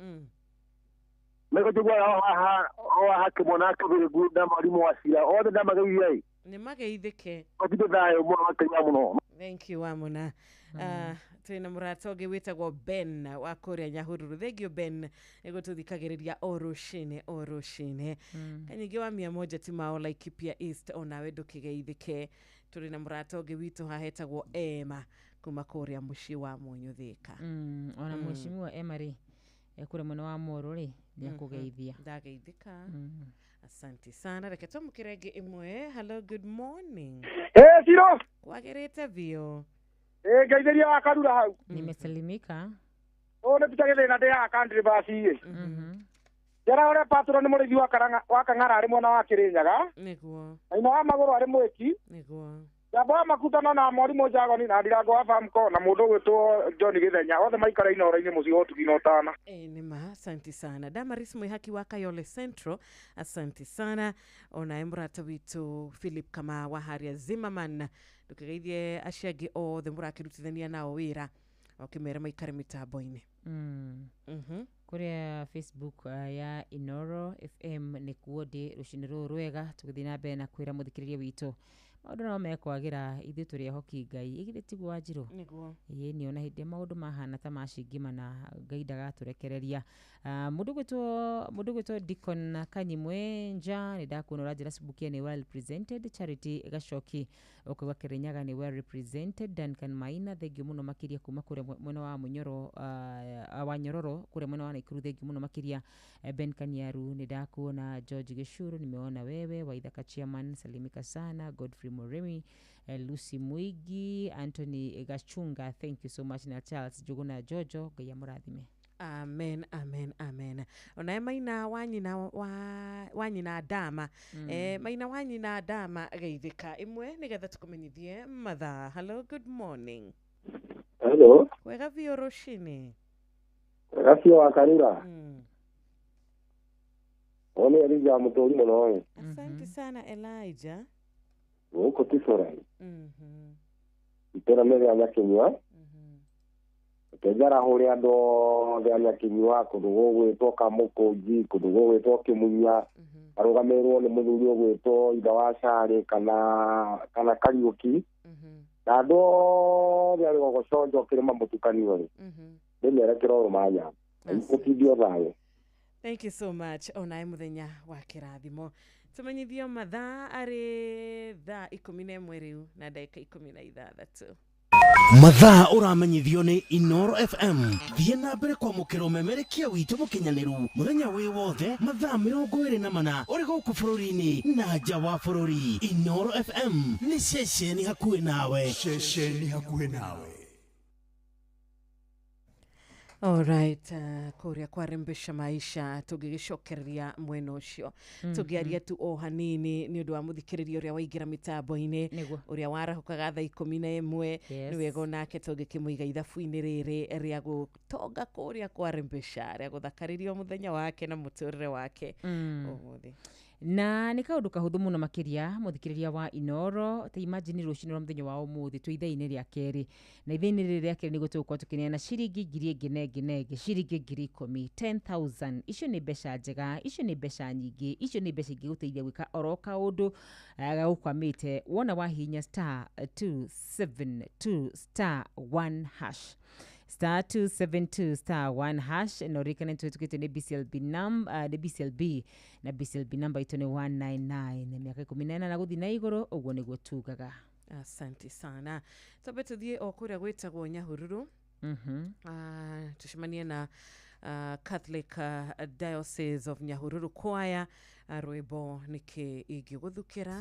Meko njiguaga o haha o haha kĩmwana kĩbĩrĩgu na mwarimũ wa cira othe ndamageithia ĩ. Nä mageithĩke. Matinde thayũ mũno makĩria mũno. Thank you Wamuna. Twĩna mũrata ũngĩ wĩtagwo Ben wa kũrĩa Nyahururu. Thank you Ben nĩ gũtũthikagĩrĩria o rũcinĩ o rũcinĩ. Kanyingĩ wa 100 ti mao Laikipia East, onawe ndũkĩgeithĩke. Tũrĩ na mũrata ũngĩ witũ haha etagwo Emma kuma kũrĩa mũciĩ wa Mũnyũ Thĩka. Ona mheshimiwa Emma rĩ kũrĩa mwena wa Moro rĩ nĩ akũgeithia. Ndageithĩka. Asante sana. Reke twamũkĩre ĩngĩ ĩmwe. Hello, good morning. Ĩ Ciro. Kwagĩrĩte biũ. Ĩ ngeithĩria wa Karura hau. Nimesalimika. Ũũ nĩ Peter Gĩthĩna ndĩ haha Country Bus ĩ. Njara ũrĩa patron nĩ mũrĩithi wa Karanga wa Kang'ara arĩ mwena wa Kĩrĩnyaga. Nĩguo. Maina wa Magũrũ arĩ Mwĩki. Nĩguo. Njamba wa Makutano na mwarimũ Jagoni na Ndirango wa Famco na mũndũ ũgwĩtwo John Gĩthenya othe maikara Inooro-inĩ mũciĩ wa ũtugi na ũtana. Nĩ ma, asante sana. Damaris Mwihaki wa Kayole Central, asante sana. Onawe mũrata witũ Philip Kama wa harĩa Zimmerman, ndũkĩgeithie acio angĩ othe mũrakĩrutithania nao wĩra ũkĩmera maikare mĩtambo-inĩ. Kũrĩa Facebook ya Inoro FM nĩkuo ndĩ rũcinĩ rũrũ rwega tũgĩthiĩ na mbere na kwĩra mũthikĩrĩria witũ maũndũ no mekwagĩra ithuĩ tũrĩ ehoki Ngai ĩgithĩ tiguo Wanjirũ? Nĩguo. Ĩĩ nĩ ona hĩndĩ ĩrĩa maũndũ mahana ta macingimana Ngai ndagatũrekereria. Mũndũ ũgwĩtwo Deacon Kanyimwe nja nĩ ndakuona ũranjĩra Subukia nĩ well represented. Charity Gacoki ũkauga Kĩrĩnyaga nĩ well represented. Duncan Maina thengiũ mũno makĩria kuma kũrĩa mwena wa Mũnyoro wa Nyororo kũrĩa mwena wa Naikuru thengiũ mũno makĩria. Ben Kanyaru nĩ ndakuona. George Gĩcuru nimeona wewe. Waithaka chairman salimika sana. Godfrey Murimi, Lucy Mwigi, Anthony Gachunga thank you so much na Charles Njuguna Jojo Ngai amũrathime. Amen, amen, amen. Onae Maina wa nyina wa nyina Dama. Maina wa nyina Dama geithĩka ĩmwe nĩgetha tũkũmenyithie mathaa. Hello, good morning. Hello. Kwega biũ rũcinĩ. Wega biũ wa Karura. Ũyũ nĩ Elijah Mũtũri mũno ĩ. Asante sana Elijah. Gũkũ Tibora. Itũra nĩ rĩa Nyakinyua. Reke njarahũre andũ othe a Nyakinyua kũndũ gũgwĩtwo Kamũkũnji, kũndũ gũgwĩtwo Kĩmunya, arũgamĩrĩrwo nĩ mũthuri ũgwĩtwo Ithe wa Carĩ kana Kariũki. Na andũ othe a Rũgongo Conjo kĩrĩma mũtukanio rĩ, ndĩmere kĩroro manya. Mũtindio thayũ. Thank you so much. Onae mũthenya wa kĩrathimo. Tũmenyithio mathaa arĩ thaa 11 rĩu na ndagĩka 16. Mathaa ũramenyithio nĩ Inoro FM. Thiĩ na mbere kwamũkĩra ũmemerekia witũ mũkinyanĩru mũthenya wĩ wothe mathaa 24 ũrĩ gũkũ bũrũri-inĩ na nja wa bũrũri. Inoro FM nĩ ceceni hakuhĩ nawe. Ceceni hakuhĩ nawe. Alright, kũrĩa kwarembesha maisha tũngĩgĩcokereria mwena ũcio, tũngĩaria tu o hanini nĩ ũndũ wa mũthikĩrĩria ũrĩa waingĩra mĩtambo-inĩ, ũrĩa warahũkaga thaa 11. Nĩ wega onake tũngĩkĩmũiga ithabu-inĩ rĩrĩ rĩa gũtonga kũrĩa kwarembesha, rĩa gũthakarĩrio mũthenya wake na mũtũrĩre wake ũmũthĩ. Na nä kaå ndå kahå må no makä må thikä rä ria wa Inoro. Ta imagine rå cinä rwa må thenya wa å må thä twä ithaa-inä rä a kerä, na ithaa-inä rä rä rĩa kerä nä guo tå gå korwo tå kä neana ciringi ngiri ĩngĩ na ĩngĩ na ĩngĩ, ciringi 10,000, 10,000. Icio nä mbeca njega, icio nä mbeca nyingä, icio nä mbeca ingä gå teithia gwä ka oro kaå ndå gagå te wona wahihinya *272 *1 hash, *272 *1 hash. Na ũririkane nĩtũhĩtũkĩtio nĩ BCLB nĩ BCLB, na BCLB namba itũ nĩ 199, mĩaka 18 na gũthiĩ na igũrũ, ũguo nĩguo tugaga. Asante sana. Twambe tũthiĩ o kũrĩa gwĩtagwo Nyahururu, tucemanie na Catholic Diocese of Nyahururu Choir, rwĩmbo nĩkĩ ingĩgũthukĩra.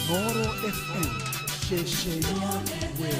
Inoro FM, ceceni yaku we.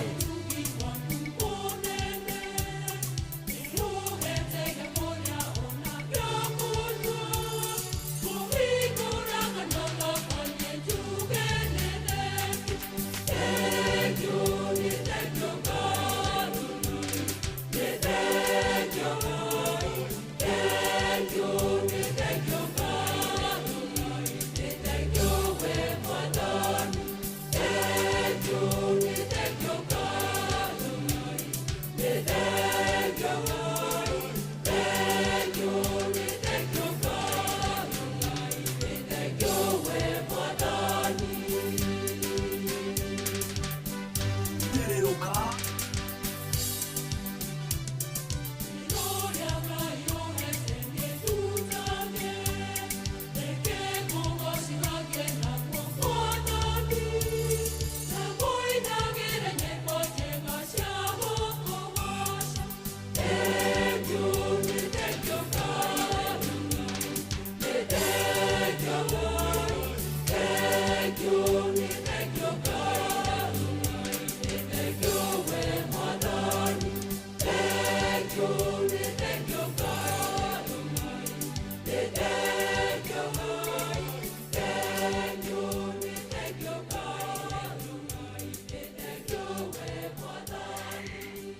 Tererũka.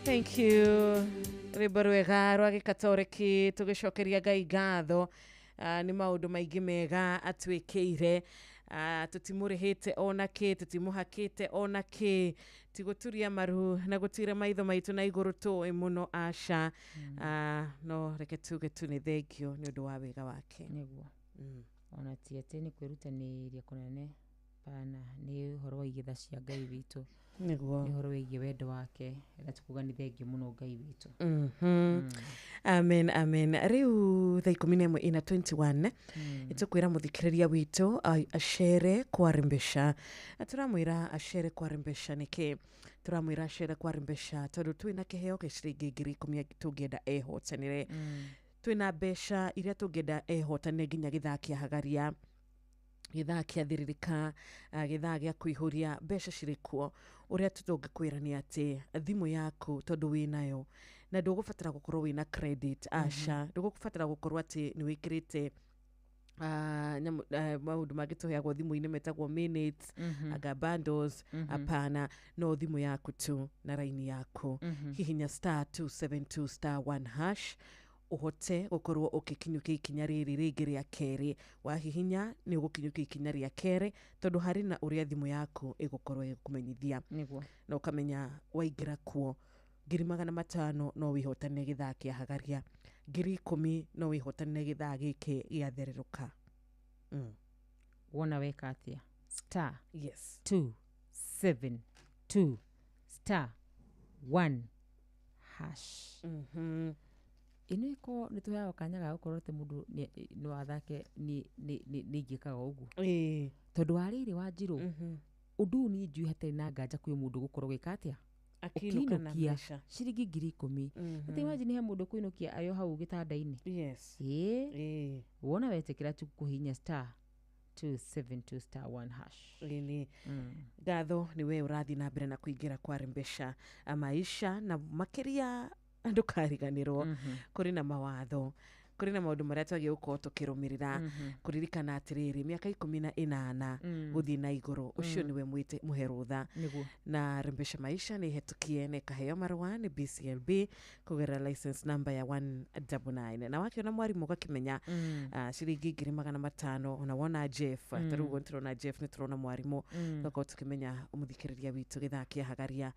Thank you. Rwĩmbo rwega rwa gĩkatoreki, tũgĩcokeria Ngai ngatho nĩ maũndũ maingĩ mega atwĩkĩire. Tũtimũrĩhĩte ona kĩ, tũtimũhakĩte ona kĩ, tigũturia maru na gũtira maitho maitũ na igũrũ tũĩ mũno, aca. No reke tuge tu nĩ thengio nĩ ũndũ wa wega wake. Nĩguo. Ona ti atĩ nĩ kwĩrutanĩria kũnene pana, nĩ ũhoro wa igetha cia Ngai witũ. Nĩguo. Nĩ ũhoro wĩgiĩ wendo wake, na tũkuga nĩ thengiũ mũno Ngai witũ. Amen, amen. Rĩu thaa 11 ina 21, nĩtũkwĩra mũthikĩrĩria witũ acere kwarĩ mbeca. Na tũramwĩra acere kwarĩ mbeca nĩkĩ? Tũramwĩra acere kwarĩ mbeca tondũ twĩna kĩheo gĩa ciringi 10,000 tũngĩenda ehotanĩre. Twĩna mbeca iria tũngĩenda ehotanĩre nginya gĩthaa kĩa hagaria, gĩthaa kĩa thiririka, gĩthaa gĩa kũihũria mbeca cirĩ kuo. Ũrĩa tũngĩkwĩra nĩ atĩ thimũ yaku tondũ wĩnayo na ndũgũbatara gũkorwo wĩna credit, aca, ndũgũbatara gũkorwo atĩ nĩ wĩkĩrĩte maũndũ mangĩ tũheagwo thimũ-inĩ metagwo minutes, anga bundles, hapana, no thimũ yaku tu na raini yaku. Hihinya *272 *1 hash ũhote gũkorwo ũgĩkinyũkia ikinya rĩrĩ rĩngĩ rĩa kerĩ. Wahihinya nĩ ũgũkinyũkia ikinya rĩa kerĩ tondũ harĩ na ũrĩa thimũ yaku ĩgũkorwo ĩgĩkũmenyithia. Nĩguo. Na ũkamenya waingĩra kuo 500,000 no wĩhotanĩre gĩthaa kĩa hagaria, 10,000 no wĩhotanĩre gĩthaa gĩkĩ gĩathererũka. Wona weka atĩa? Star yes 2 7 2 star 1 hash. Ĩno ĩko nĩ tũheagwo kanya ga gũkorwo atĩ mũndũ no athake nĩ ingĩkaga ũguo. Tondũ wa rĩrĩ Wanjirũ, ũndũ ũyũ niĩ njũĩ hatarĩ na nganja kwĩ mũndũ gũkorwo gwĩka atĩa? Akĩinũka na Ũkĩinũkia mbeca. ciringi 10,000. Atĩ imagine he mũndũ kũinũkia arĩ o hau gĩtanda-inĩ. Yes. Ĩĩ. Wona wetĩkĩra tu kũhihinya star 272 star 1 hash. Ĩni. Ngatho nĩ we ũrathiĩ na mbere na kũingĩra kwa mbeca maisha, na makĩria ndũkariganĩrwo kũrĩ na mawatho, kũrĩ na maũndũ marĩa twagĩrĩirwo gũkorwo tũkĩrũmĩrĩra. Kũririkana atĩrĩrĩ, mĩaka 18 gũthiĩ na igũrũ, ũcio nĩwe mwĩte mũhe rũtha. Nĩguo. Na Rembesha Maisha nĩ ĩhetũkie na ĩkaheo marũa nĩ BCLB kũgerera license number ya 199. Na wakĩona mwarimũ ũgakĩmenya ciringi 500,000, ona wona Jeff, ta rĩu ũguo nĩtũrona Jeff, nĩtũrona mwarimũ, tũgakorwo tũkĩmenya mũthikĩrĩria witũ gĩthaa kĩa hagaria,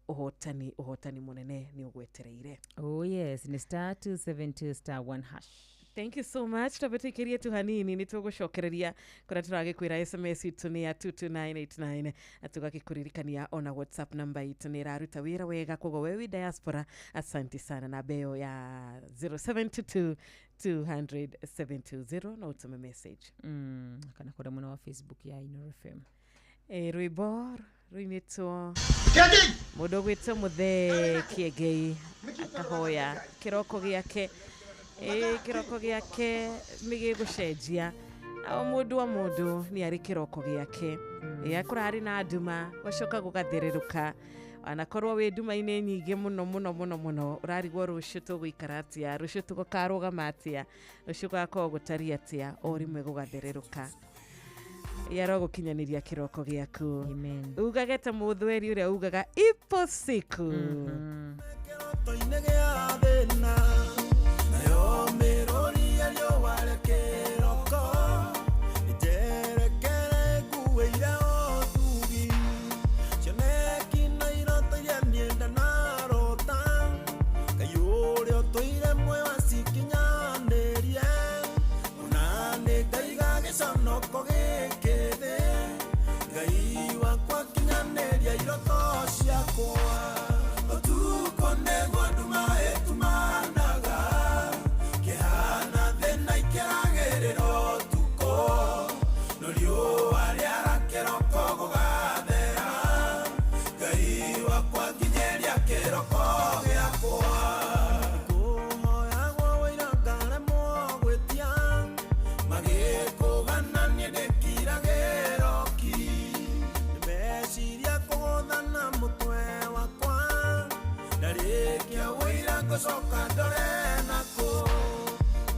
ũhotani mũnene nĩ ũgwetereire. Oh yes, nĩ star 272 star 1 hash. Thank you so much. Twambe tũikĩrie tu hanini nĩ tũgũcokereria kũrĩa tũragĩkwĩra SMS itũ nĩ ya 22989, na tũgagĩkũririkania ona WhatsApp number itũ nĩ ĩraruta wĩra wega, koguo we wĩ diaspora, asante sana. Na mbeo ya 0722 200 720 no ũtũme message. Kana kũrĩa mwena wa Facebook ya Inooro FM. Rwĩmbo rũinĩtwo mũndũ ũgwĩtwo Mũthee Kĩengei akahoya kĩroko gĩake, kĩroko gĩake nĩ gĩgũcenjia. O mũndũ o mũndũ nĩ arĩ kĩroko gĩake. Akorwo arĩ na nduma gũcoka gũgathererũka, anakorwo wĩ nduma-inĩ nyingĩ mũno mũno mũno mũno, ũrarigwo rũciũ tũgũikara atĩa, rũciũ tũkarũgama atĩa, rũciũ gũgakorwo gũtariĩ atĩa, o rĩmwe gũgathererũka. Yaro gũkinyanĩria kĩroko gĩaku. Amen. Ugage ta mũthweri ũrĩa ugaga ipo siku. Kĩroto-inĩ gĩa thĩna, nayo mĩrũri ya riũa rĩa kĩroko, njerekere nguĩire ũtugi. Cioneki na iroto iria niĩ ndanarota, Ngai ũrĩa ũtũire muoyo acikinyanĩrie. Ona nĩ ngaiga gĩconoko gĩkĩ thĩ, Ngai wakwa kinyanĩria iroto ciakwa. Ũtukũ nĩguo nduma ĩtumanaga, kĩhana thĩna ikĩragĩrĩra ũtukũ, no riũa rĩara kĩroko gũgathera. Ngai wakwa nginyĩria kĩroko gĩakwa. Kũhoyagwo wĩira ngaremwo gwĩtia, magĩkũgana niĩ ndĩkiragĩra ki. Meciria kũgũthana mũtwe wakwa, ndarĩkia wĩira ngũcoka ndore nakũ.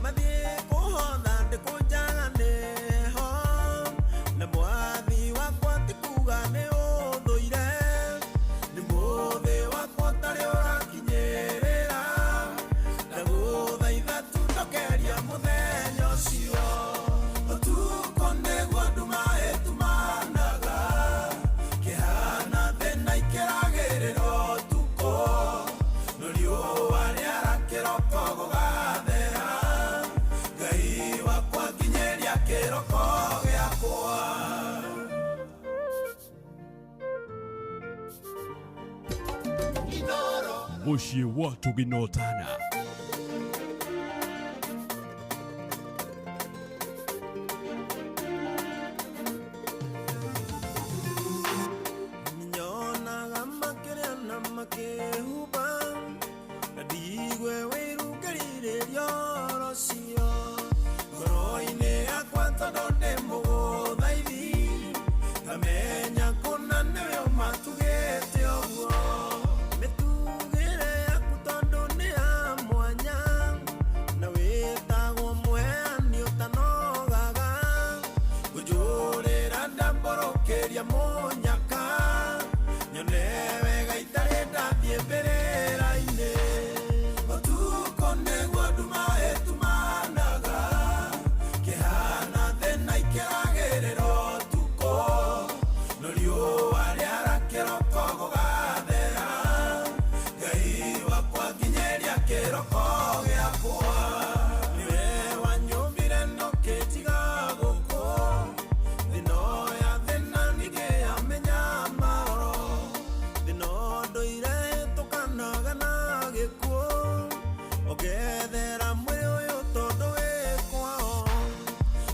Mathiĩ kũhotha ndĩkũnjaga nĩho, na mwathi wakwa ti kuga nĩ ũthũire. Nĩ mũthĩ wakwa ũtarĩ ũrakinyĩrĩra, ndagũthaitha tu ndokeria mũthenya ũcio. Ũtukũ nĩguo nduma ĩtumanaga, kĩhana thĩna ikĩragĩrĩra ũtukũ, no riũa rĩara kĩroko. Mũciĩ wa Tũginotana. Nyonaga makĩrĩa na makĩhuba na ndigue wĩrungarĩrĩrio rũcio ngoro-inĩ yakwa tondũ ndĩ mũgũthaithi ngamenya kũna nĩwe ũmatugĩte ũguo mĩtugĩre yaku tondũ nĩ ya mwanya na wĩtagwo mũheani ũtanogaga ngũnjũrĩra ndambũrũkĩria mũnyaka nyone wega itarĩ ndathiĩ mbĩrĩra-inĩ ũtukũ nĩguo nduma ĩtumanaga kĩhana thĩna ikĩragĩrĩra ũtukũ no riũa rĩara kĩroko gũgathera Ngai wakwa nginyĩria kĩroko gĩakwa nĩwe wanyũmbire ndũkĩtiga gũkũ thĩno ya thĩna ningĩ ya mĩnyamaro thĩno ndũire tũkanaga na gĩkuũ ũngethera mwĩrĩ ũyũ tondũ wĩ kwao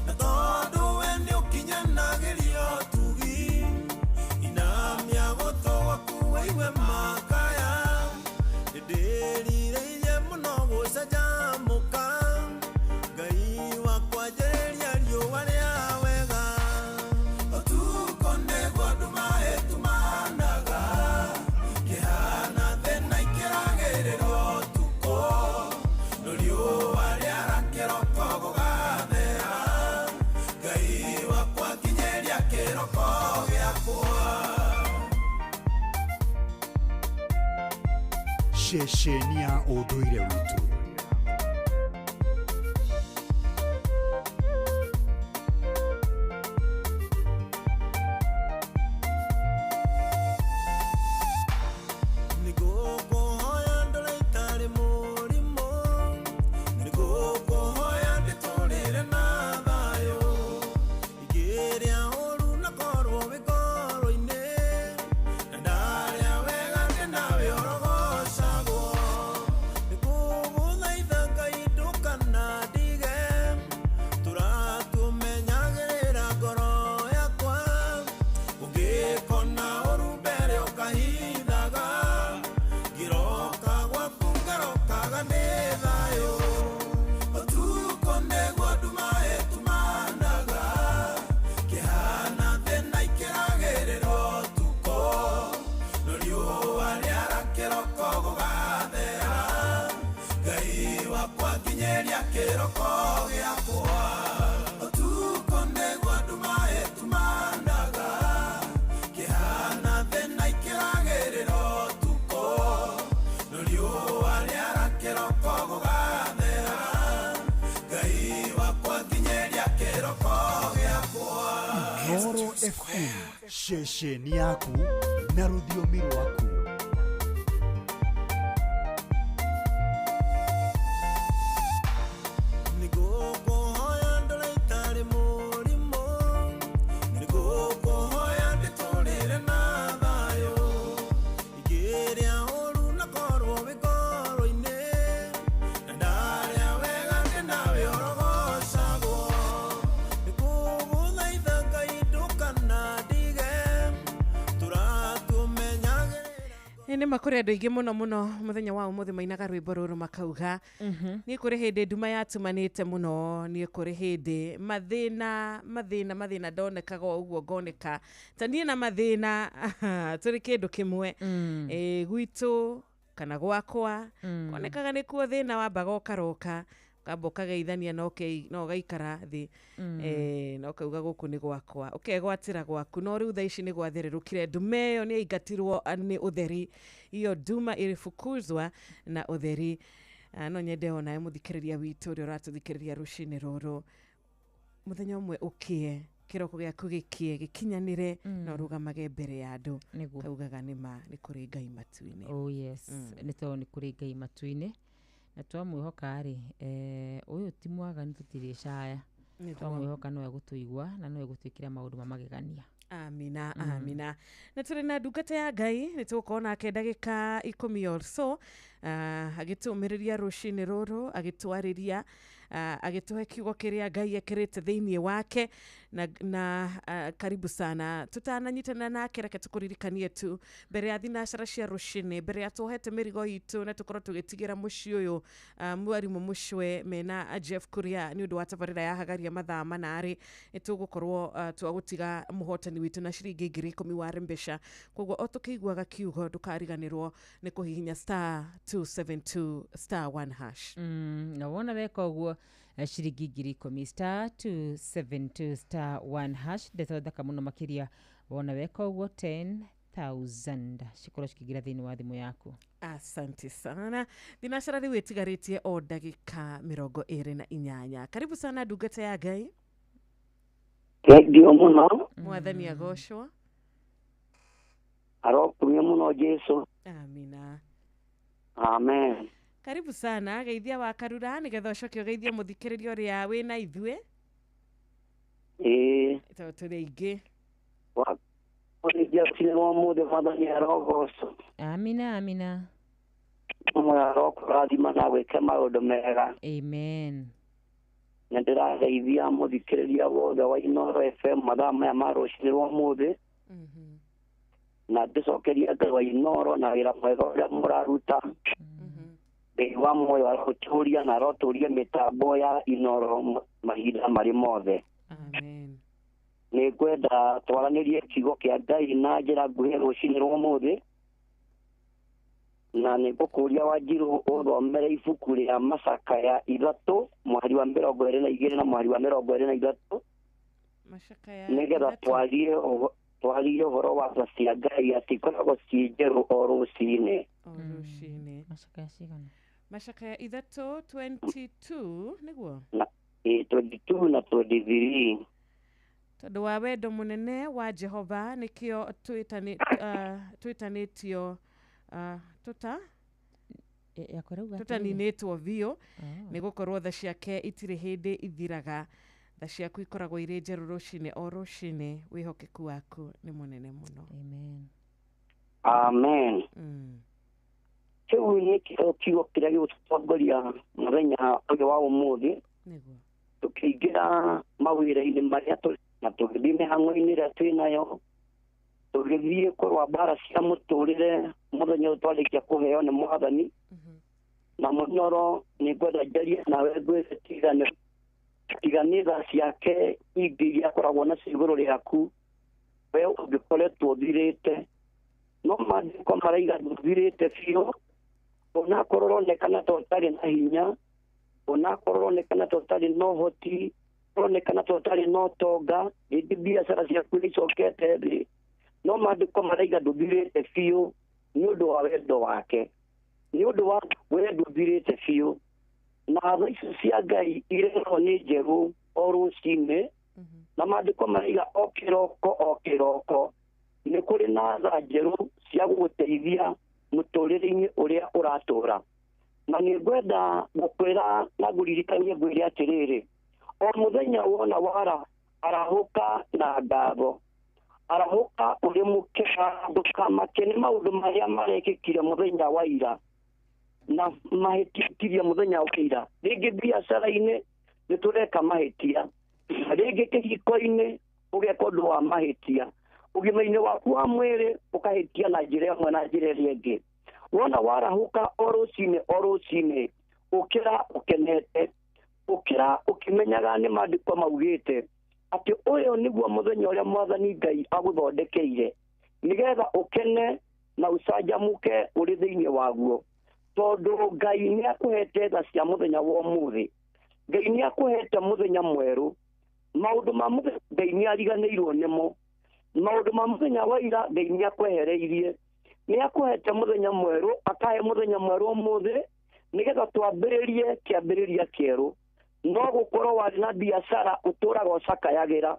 na tondũ we nĩ ũkinyanagĩria ũtugi inamia gũtũ gwaku wĩigue makaya nĩndĩrirĩirie mũno gũcanjamũka Ngai wakwa njarĩria riũa rĩa wega ũtukũ nĩguo nduma ĩtumanaga kĩhana thĩna ikĩragĩrĩra ũtukũ no riũa rĩara kĩroko gũgathera Ngai wakwa nginyĩria kĩroko gĩakwa. Ceceni ya ũndũire witũ. Nĩngũkũhoya ndore itarĩ mũrimũ nĩngũkũhoya ndĩtũrĩre na thayũ ingĩrĩa ũru na korwo wĩ ngoro-inĩ na ndarĩa wega ndĩ nawe ũrogocagwo nĩngũgũthaitha Ngai ndũkanandige tũratumenyagĩrĩra ngoro yakwa ũngĩkona ũru mbere ũkahithaga ngĩroka gwaku ngarokaga nĩ thayũ ũtukũ nĩguo nduma ĩtumanaga kĩhana thĩna ikĩragĩrĩra ũtukũ no riũa rĩara kĩroko gũgathera Ngai wakwa nginyĩria kĩroko gĩakwa ũtukũ nĩguo nduma ĩtumanaga kĩhana thĩna ikĩragĩrĩra ũtukũ no riũa rĩara kĩroko gũgathera Ngai wakwa nginyĩria kĩroko gĩakwa. Inooro FM, ceceni yaku na rũthiomi rwaku. Nĩngũkũhoya ndore itarĩ mũrimũ nĩngũkũhoya ndĩtũrĩre na thayũ ingĩrĩa ũru na korwo wĩ ngoro-inĩ na ndarĩa wega ndĩ nawe ũrogocagwo nĩngũgũthaitha Ngai ndũkanandige tũratumenyagĩrĩra Nĩ ma kũrĩ andũ aingĩ mũno mũno mũthenya wa ũmũthĩ mainaga rwĩmbo rũrũ makauga niĩ kũrĩ hĩndĩ nduma yatumanĩte mũno niĩ kũrĩ hĩndĩ mathĩna mathĩna mathĩna ndonekaga o ũguo ngoneka ta niĩ na mathĩna tũrĩ kĩndũ kĩmwe. Ĩ, gwitũ kana gwakwa konekaga nĩkuo thĩna wambaga ũkaroka ũkamba ũkageithania na na ũgaikara thĩ. Na ũkauga gũkũ nĩ gwakwa ũkegwatĩra gwaku no rĩu thaa ici nĩ gwathererũkire nduma ĩyo nĩ yaingatirwo nĩ ũtheri iyo nduma ĩrĩfukuzwa na ũtheri. No nyende onawe mũthikĩrĩria witũ ũrĩa ũratũthikĩrĩria rũcinĩ rũrũ mũthenya ũmwe ũkĩe kĩroko gĩaku gĩkĩe gĩkinyanĩre na ũrũgamage mbere ya andũ Nĩguo. kaugaga nĩ ma nĩ kũrĩ Ngai matu-inĩ. Oh yes, nĩ tondũ nĩ kũrĩ Ngai matu-inĩ na twamwĩhoka rĩ, ũyũ ti mwaganu tũtirĩcaya. Nĩguo. Twamwĩhoka no egũtũigua na no egũtwĩkĩra maũndũ ma magegania. Amina, amina. Na tũrĩ na ndungata ya Ngai nĩ tũgũkorwo nake ndagĩka 10 or so, agĩtũmĩrĩria rũcinĩ rũrũ, agĩtwarĩria, agĩtũhe kiugo kĩrĩa Ngai ekĩrĩte thĩinĩ wake na karibu sana. Tũtananyitanĩra nake, reke tũkũririkanie tu mbere ya thinacara cia rũcinĩ, mbere ya tuohete mĩrigo itũ na tũkorwo tũgĩtigĩra mũciĩ ũyũ, mwarimũ Mũcwe mena Jeff Kuria nĩ ũndũ wa tabarĩra ya Hagaria mathaa 4, nĩ tũgũkorwo twagũtiga mũhotani witũ na ciringi 10,000 wa Rembesha. Koguo o tũkĩiguaga kiugo ndũkariganĩrwo nĩ kũhihinya *272 *1# Na wona weka ũguo ciringi 10,000 *272 *1# ndeto thaka mũno makĩria. Wona weka ũguo 10,000 cikorwo cikĩingĩra thĩinĩ wa thimũ yaku. Asante sana. Thinacara rĩu ĩtigarĩtie o ndagĩka 28. Karibu sana ndungata ya Ngai. Thengiũ mũno. Mwathani agocwo. Arokumio mũno Jesu. Amina. Amen. Karibu sana geithia wa Karura nĩgetha ũcoke ũgeithie mũthikĩrĩria ũrĩa wĩna ithuĩ. Ĩĩ. Tondũ tũrĩ aingĩ. Wa rũcinĩ rwa ũmũthĩ Mwathani arogocwo. Amina, amina. Mwe arokũrathima na gwĩke maũndũ mega. Amen. Na ndĩrageithia mũthikĩrĩria wothe wa Inooro FM mathaa maya ma rũcinĩ rwa ũmũthĩ. Na ndĩcokerie Ngai wa Inooro na wĩra mwega ũrĩa mũraruta. Ngai wa muoyo arotũria na arotũria mĩtambo ya Inooro mahinda marĩ mothe. Amen. Nĩ ngwenda twaranĩrie kiugo kĩa Ngai na njĩra nguhĩ rũcinĩ rwa ũmũthĩ. Na nĩ ngũkũria Wanjirũ ũthomere ibuku rĩa Macakaya 3 mweri wa 22 na mweri wa 23, nĩgetha twarie ũhoro wa tha cia Ngai atĩ ikoragwo ciĩ njerũ o rũcinĩ. Macakaya cigana? Macakaya 3 22 nĩguo? 22 na 23. Tondũ wa wendo mũnene wa Jehova nĩkĩo twĩtanĩtio tũtaninĩtwo biũ, nĩ gũkorwo tha ciake itirĩ hĩndĩ ithiraga. Tha ciaku ikoragwo irĩ njerũ rũcinĩ o rũcinĩ, wĩhokeku waku nĩ mũnene mũno. Amen. Amen. Kĩu nĩkĩo kiugo kĩrĩa gĩgũtũtongoria mũthenya ũyũ wa ũmũthĩ. Nĩguo. Tũkĩingĩra mawĩra-inĩ marĩa tũrĩ na tũgĩthiĩ mĩhang'o-inĩ ĩrĩa twĩ nayo, tũgĩthiĩ kũrũa mbara cia mũtũrĩre mũthenya ũyũ twarĩkia kũheo nĩ Mwathani. Na mũnyoro nĩ ngwenda njarie nawe ngwĩre tiga nĩ tha ciake ingĩ iria akoragwo nacio igũrũ rĩaku, we ũngĩkoretwo ũthirĩte. No maandĩko maraiga ndũthirĩte biũ, onakorwo ũronekana ta ũtarĩ na hinya, onakorwo ũronekana ta ũtarĩ na ũhoti, ũronekana ta ũtarĩ na ũtonga, rĩngĩ biacara ciaku nĩ icokete thĩ, no maandĩko maraiga ndũthirĩte biũ nĩ ũndũ wa wendo wake, nĩ ũndũ wa we ndũthirĩte biũ. Na tha icio cia Ngai irerwo nĩ njerũ o rũcinĩ, na maandĩko maraiga o kĩroko o kĩroko nĩ kũrĩ na tha njerũ cia gũgũteithia mũtũrĩre-inĩ ũrĩa ũratũra. Na nĩ ngwenda gũkwĩra na ngũririkanie ngwĩre atĩrĩrĩ, o mũthenya wona wara arahũka na ngatho, arahũka ũrĩ mũkena, ndũkamake nĩ maũndũ marĩa marekĩkire mũthenya wa ira na mahĩtĩtirie mũthenya wa ira. Rĩngĩ biacara-inĩ nĩ tũreka mahĩtia, rĩngĩ kĩhiko-inĩ ũgeka ũndũ wa mahĩtia, ũgima-inĩ waku wa mwĩrĩ ũkahĩtia na njĩra ĩmwe na njĩra ĩrĩa ĩngĩ. Wona warahũka o rũcinĩ o rũcinĩ, ũkĩra ũkenete, ũkĩra ũkĩmenyaga nĩ maandĩko maugĩte atĩ ũyũ nĩguo mũthenya ũrĩa Mwathani Ngai agũthondekeire, nĩgetha ũkene na ũcanjamũke ũrĩ thĩinĩ waguo. Tondũ Ngai nĩ akũhete tha cia mũthenya wa ũmũthĩ, Ngai nĩ akũhete mũthenya mwerũ. Maũndũ ma mũthenya Ngai nĩ ariganĩirwo nĩmo, maũndũ ma mũthenya wa ira Ngai nĩ akwehereirie. Nĩ akũhete mũthenya mwerũ, akahe mũthenya mwerũ ũmũthĩ nĩgetha twambĩrĩrie kĩambĩrĩria kĩerũ. No gũkorwo warĩ na biacara ũtũraga ũcakayagĩra,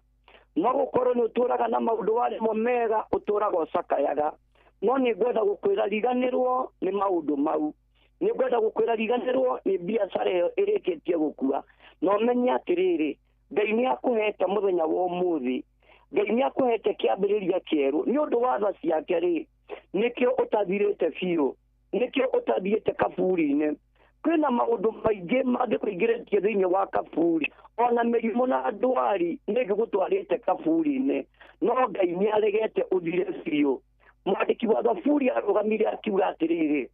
no gũkorwo nĩ ũtũraga na maũndũ warĩ mo mega ũtũraga ũcakayaga, no nĩ ngwenda gũkwĩra riganĩrwo nĩ maũndũ mau, nĩ ngwenda gũkwĩra riganĩrwo nĩ biacara ĩyo ĩrĩkĩtie gũkua. Na ũmenye atĩrĩrĩ, Ngai nĩ akũhete mũthenya wa ũmũthĩ, Ngai nĩ akũhete kĩambĩrĩria kĩerũ nĩ ũndũ wa tha ciake rĩ, nĩkĩo ũtathirĩte biũ, nĩkĩo ũtathiĩte kaburi-inĩ. Kwĩna maũndũ maingĩ mangĩkũingĩrĩtie thĩinĩ wa kaburi, ona mĩrimũ na ndwari nĩngĩgũtwarĩte kaburi-inĩ, no Ngai nĩ aregete ũthire biũ. Mwandĩki wa Thaburi arũgamire akiuga atĩrĩrĩ,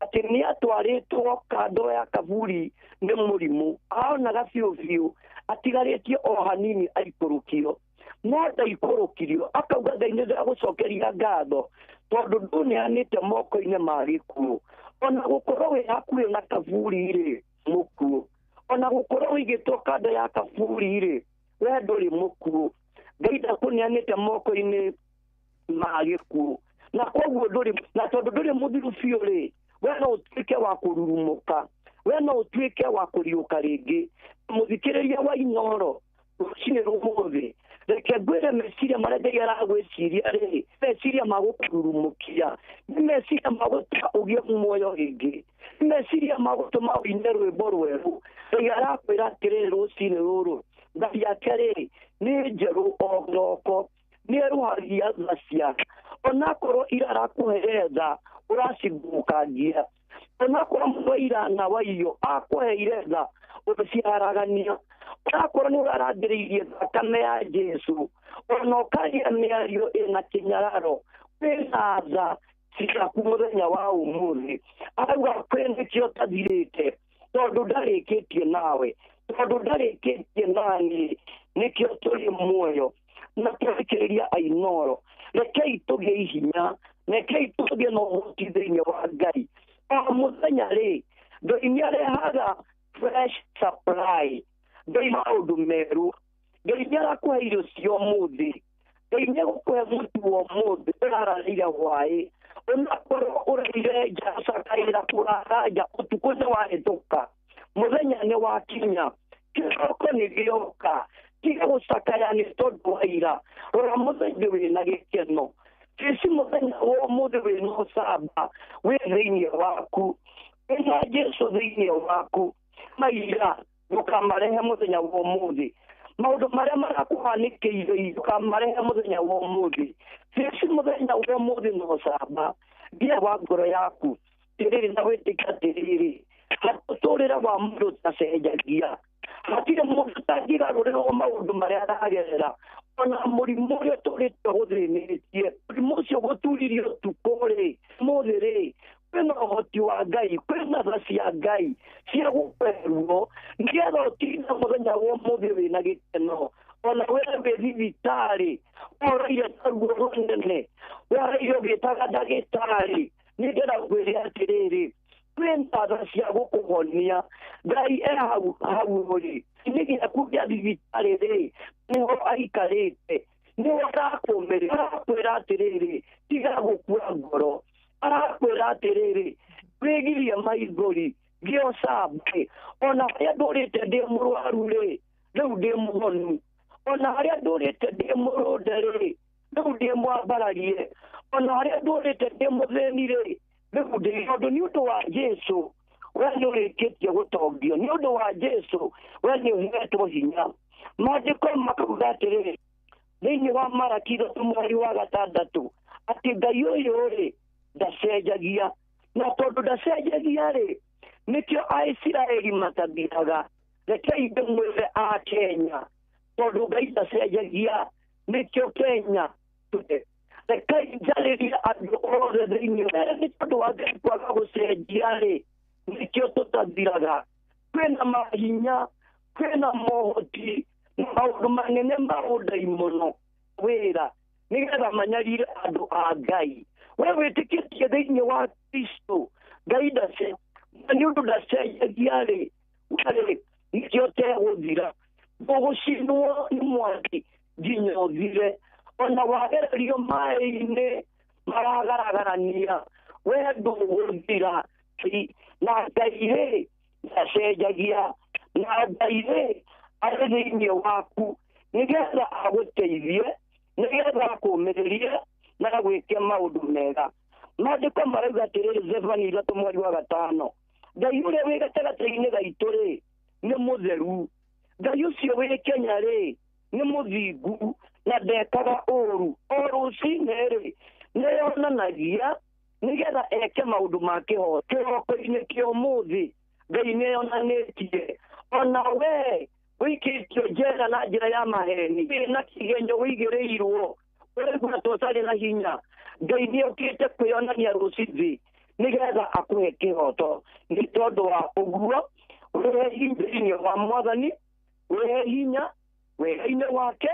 atĩ nĩ atwarĩtwo kando ya kaburi nĩ mũrimũ, aonaga biũ biũ atigarĩtie o hanini aikũrũkio, no ndaikũrũkirio. Akauga Ngai nĩ ndagũcokeria ngatho tondũ ndũneanĩte moko-inĩ ma gĩkuũ. Ona gũkorwo wĩ hakuhĩ na kaburi rĩ, mũkuũ, ona gũkorwo wĩigĩtwo kando ya kaburi rĩ, we ndũrĩ mũkuũ. Ngai ndakũneanĩte moko-inĩ ma gĩkuũ, na koguo ndũrĩ, na tondũ ndũrĩ mũthiru biũ rĩ, we no ũtuĩke wa kũrurumũka, we no ũtuĩke wa kũriũka rĩngĩ. Mũthikĩrĩria wa Inooro rũcinĩ rũmũthĩ, reke ngwĩre meciria marĩa Ngai aragwĩciria rĩ, meciria ma gũkũrurumũkia, nĩ meciria ma gũtũma ũgĩe muoyo rĩngĩ, nĩ meciria ma gũtũma ũine rwĩmbo rwerũ. Ngai arakwĩra atĩrĩrĩ rũcinĩ rũrũ, Ngai yake rĩ nĩ njerũ o kĩroko, nĩ erũhagia tha ciake. Onakorwo ira arakũheire tha, ũracigũkangia. Onakorwo mũndũ ira na waiyo akũheire tha, ũciaragania. Onakorwo nĩ ũrarangĩrĩirie thakame ya Jesũ, ona ũkaria mĩario ĩna kĩnyararo, kwĩna tha ciaku mũthenya wa ũmũthĩ. Arauga kwĩ nĩkĩo ũtathirĩte, tondũ ndarĩkĩtie nawe, tondũ ndarĩkĩtie naniĩ, nĩkĩo tũrĩ muoyo. Na tũthikĩrĩria Inooro, rekei tũgĩe ihinya, rekei tũgĩe na ũhoti thĩinĩ wa Ngai. O mũthenya rĩ, Ngai nĩ arehaga fresh supply, Ngai maũndũ merũ. Ngai nĩ arakũhe irio cia ũmũthĩ, Ngai nĩ egũkũhe mũtu wa ũmũthĩ ũrararĩire hwaĩ. Onakorwo ũraire nja ũcakaĩra kũrara nja, ũtukũ nĩ wahĩtũka, mũthenya nĩ wakinya, kĩroko nĩ gĩoka. Tiga gũcakaya nĩ tondũ wa ira, rora mũthenya wĩna gĩkeno. Cici mũthenya wa ũmũthĩ wĩna ũcamba wĩ thĩinĩ waku, wĩna Jesũ thĩinĩ waku. Maira ndũkamarehe mũthenya wa ũmũthĩ, maũndũ marĩa marakũhanĩkĩire ndũkamarehe mũthenya wa ũmũthĩ. Cici mũthenya wa ũmũthĩ na ũcamba, ngia wa ngoro yaku atĩrĩrĩ na wĩtĩkia atĩrĩrĩ, mũtũrĩre wa mũndũ ũtacenjagia. Hatirĩ mũndũ ũtangĩgarũrĩrwo maũndũ marĩa aragerera, ona mũrimũ ũrĩa ũtũrĩte ũgũthĩnĩtie, mũrimũ ũcio gũturirie ũtukũ rĩ, ũmũthĩ rĩ, kwĩna ũhoti wa Ngai, kwĩna tha cia Ngai cia gũkũhe ruo, nĩgetha ũtinde mũthenya wa ũmũthĩ wĩna gĩkeno. Ona we wĩ thibitarĩ woraire na ruo rũnene, woraire ũgĩtaga ndagĩtarĩ, nĩ ndĩrenda ngwĩre atĩrĩrĩ, kwĩna tha cia gũkũhonia. Ngai e hau hau rĩ, nĩ gĩaku gĩa thibitarĩ rĩ, nĩho aikarĩte, nĩho arakũmĩrĩria, arakwĩra atĩrĩrĩ, tiga gũkua ngoro, arakwĩra atĩrĩrĩ, wĩgirie maithori, ngĩa ũcamba. Ona harĩa ndũrĩte ndĩ mũrwaru rĩ, rĩu ndĩ mũhonu. Ona harĩa ndũrĩte ndĩ mũrũnde rĩ, rĩu ndĩ mwambararie. Ona harĩa ndũrĩte ndĩ mũthĩni rĩ, rĩu ndĩ, tondũ nĩ ũndũ wa Jesũ we nĩ ũrĩkĩtie gũtongio, nĩ ũndũ wa Jesũ we nĩ ũhetwo hinya. Maandĩko makauga atĩrĩrĩ, thĩinĩ wa Maraki 3:6, atĩ Ngai ũyũ rĩ ndacenjagia, na tondũ ndacenjagia rĩ, nĩkĩo Aisiraeli matathiraga. Rekei ndĩmwĩre a Kenya, tondũ Ngai ndacenjagia, nĩkĩo Kenya tũte. Rekei njarĩrie andũ othe thĩinĩ wa nĩ tondũ wa Ngai kwaga gũcenjia rĩ, nĩkĩo tũtathiraga. Kwĩna mahinya, kwĩna mohoti, na maũndũ manene ma ũndaimono wĩra, nĩgetha manyarire andũ a Ngai. We wĩtĩkĩtie thĩinĩ wa Kristo, Ngai ndacenjagia, nĩ ũndũ ndacenjagia rĩ, rĩ nĩkĩo ũtegũthira. Ndũgũcinwo nĩ mwaki nginya ũthire. Ona wagererio maĩ-inĩ maragaragarania, we ndũgũthira. Na Ngai rĩ ndacenjagia, na Ngai rĩ arĩ thĩinĩ waku, nĩgetha agũteithie, nĩgetha akũũmĩrĩrie na agwĩke maũndũ mega. Maandĩko marauga atĩrĩrĩ, Zefania 3:5, Ngai ũrĩa wĩ gatagatĩ-inĩ gaitũ rĩ nĩ mũtheru. Ngai ũcio wĩ Kenya rĩ nĩ mũthingu, Na ndekaga ũũru. O rũcinĩ rĩ, nĩyonanagia nĩgetha eke maũndũ ma kĩhooto. Kĩroko-inĩ kĩa ũmũthĩ Ngai nĩyonanĩtie ona we wĩikĩtio njera na njĩra ya maheni na kĩgenyo wĩigĩrĩirwo ũraigua ta ũtarĩ na hinya. Ngai nĩokĩte kwĩyonania rũcinĩ nĩgetha akũhe kĩhooto. Nĩ tondũ wa ũguo wĩhe hinya thĩinĩ wa Mwathani, wĩhe hinya wega-inĩ wake,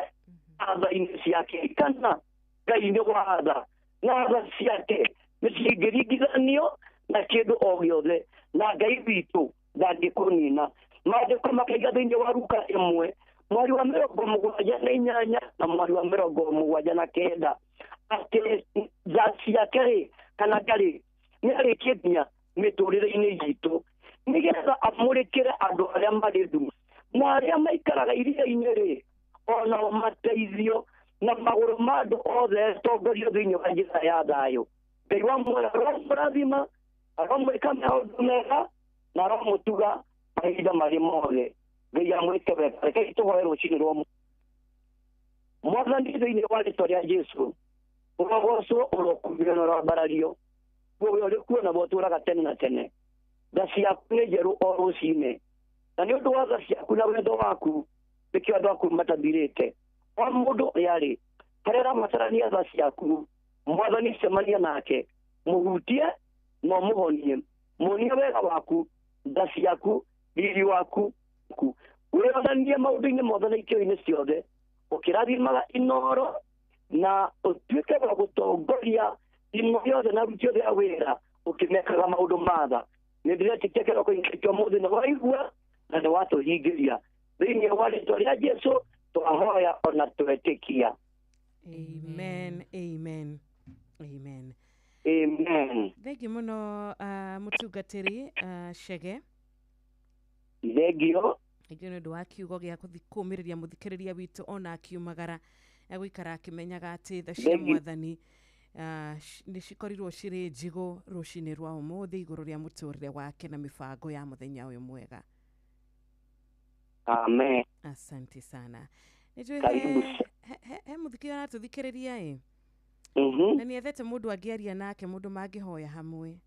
tha-inĩ ciake, kana Ngai nĩ watha na tha ciake nĩ cingĩringithanio na kĩndũ o gĩothe, na Ngai witũ ndangĩkũnina. Maandĩko makaiga thĩinĩ wa Luka 1 mweri wa 78 na mweri wa 79 atĩ tha ciake rĩ kana Ngai nĩ arĩkie nginya mĩtũrĩre-inĩ itũ nĩgetha amũrĩkĩre andũ arĩa marĩ nduma na arĩa maikaraga iria-inĩ rĩ ona mateithio na magũrũ ma andũ othe tongorio thĩinĩ wa njĩra ya thayũ. Ngai wa muoyo aromũrathima, aromwĩka maũndũ mega na aromũtuga mahinda marĩ mothe. Ngai amwĩke wega. Rekei tũhoe rũcinĩ rwa Mwathani thĩinĩ wa rĩtwa rĩa Jesũ, ũrogocwo, ũrokumio na ũrambarario, we ũrĩ kuo na ũtũũraga tene na tene. Tha ciaku nĩ njerũ o rũcinĩ, na nĩ ũndũ wa tha ciaku na wendo waku nĩkĩo andũ aku matathirĩte. O mũndũ ũrĩa arĩ harĩa aramatarania tha ciaku, Mwathani cemania nake, mũhutie na ũmũhonie, muonie wega waku, tha ciaku, riri waku, wĩonanie maũndũ-inĩ mothe na ikĩro-inĩ ciothe, ũkĩrathimaga Inooro na ũtuĩke wa gũtongoria ino yothe na aruti othe a wĩra ũkĩmekaga maũndũ ma tha. Nĩ ndĩretĩkia kĩroko-inĩ kĩa ũmũthĩ nĩ waigua na nĩ watũhingĩria. Thĩinĩ wa rĩtwa rĩa Jesũ twahoya ona twetĩkia. Amen, amen, amen. Amen. Thengiũ mũno mũtungatĩri Chege. Thengio. Thengio nĩ ũndũ wa kiugo gĩa kũmĩrĩria mũthikĩrĩria witũ ona akiumagara egũikara akĩmenyaga atĩ tha cia Mwathani nĩ cikorirwo cirĩ njigũ rũcinĩ rwa ũmũthĩ igũrũ rĩa mũtũrĩre wake na mĩbango ya mũthenya ũyũ mwega. Amen. Asante sana. Nĩnjũĩ he mũthikĩrĩria aratũthikĩrĩria ĩ na nĩethete mũndũ angĩaria nake, mũndũ mangĩhoya hamwe,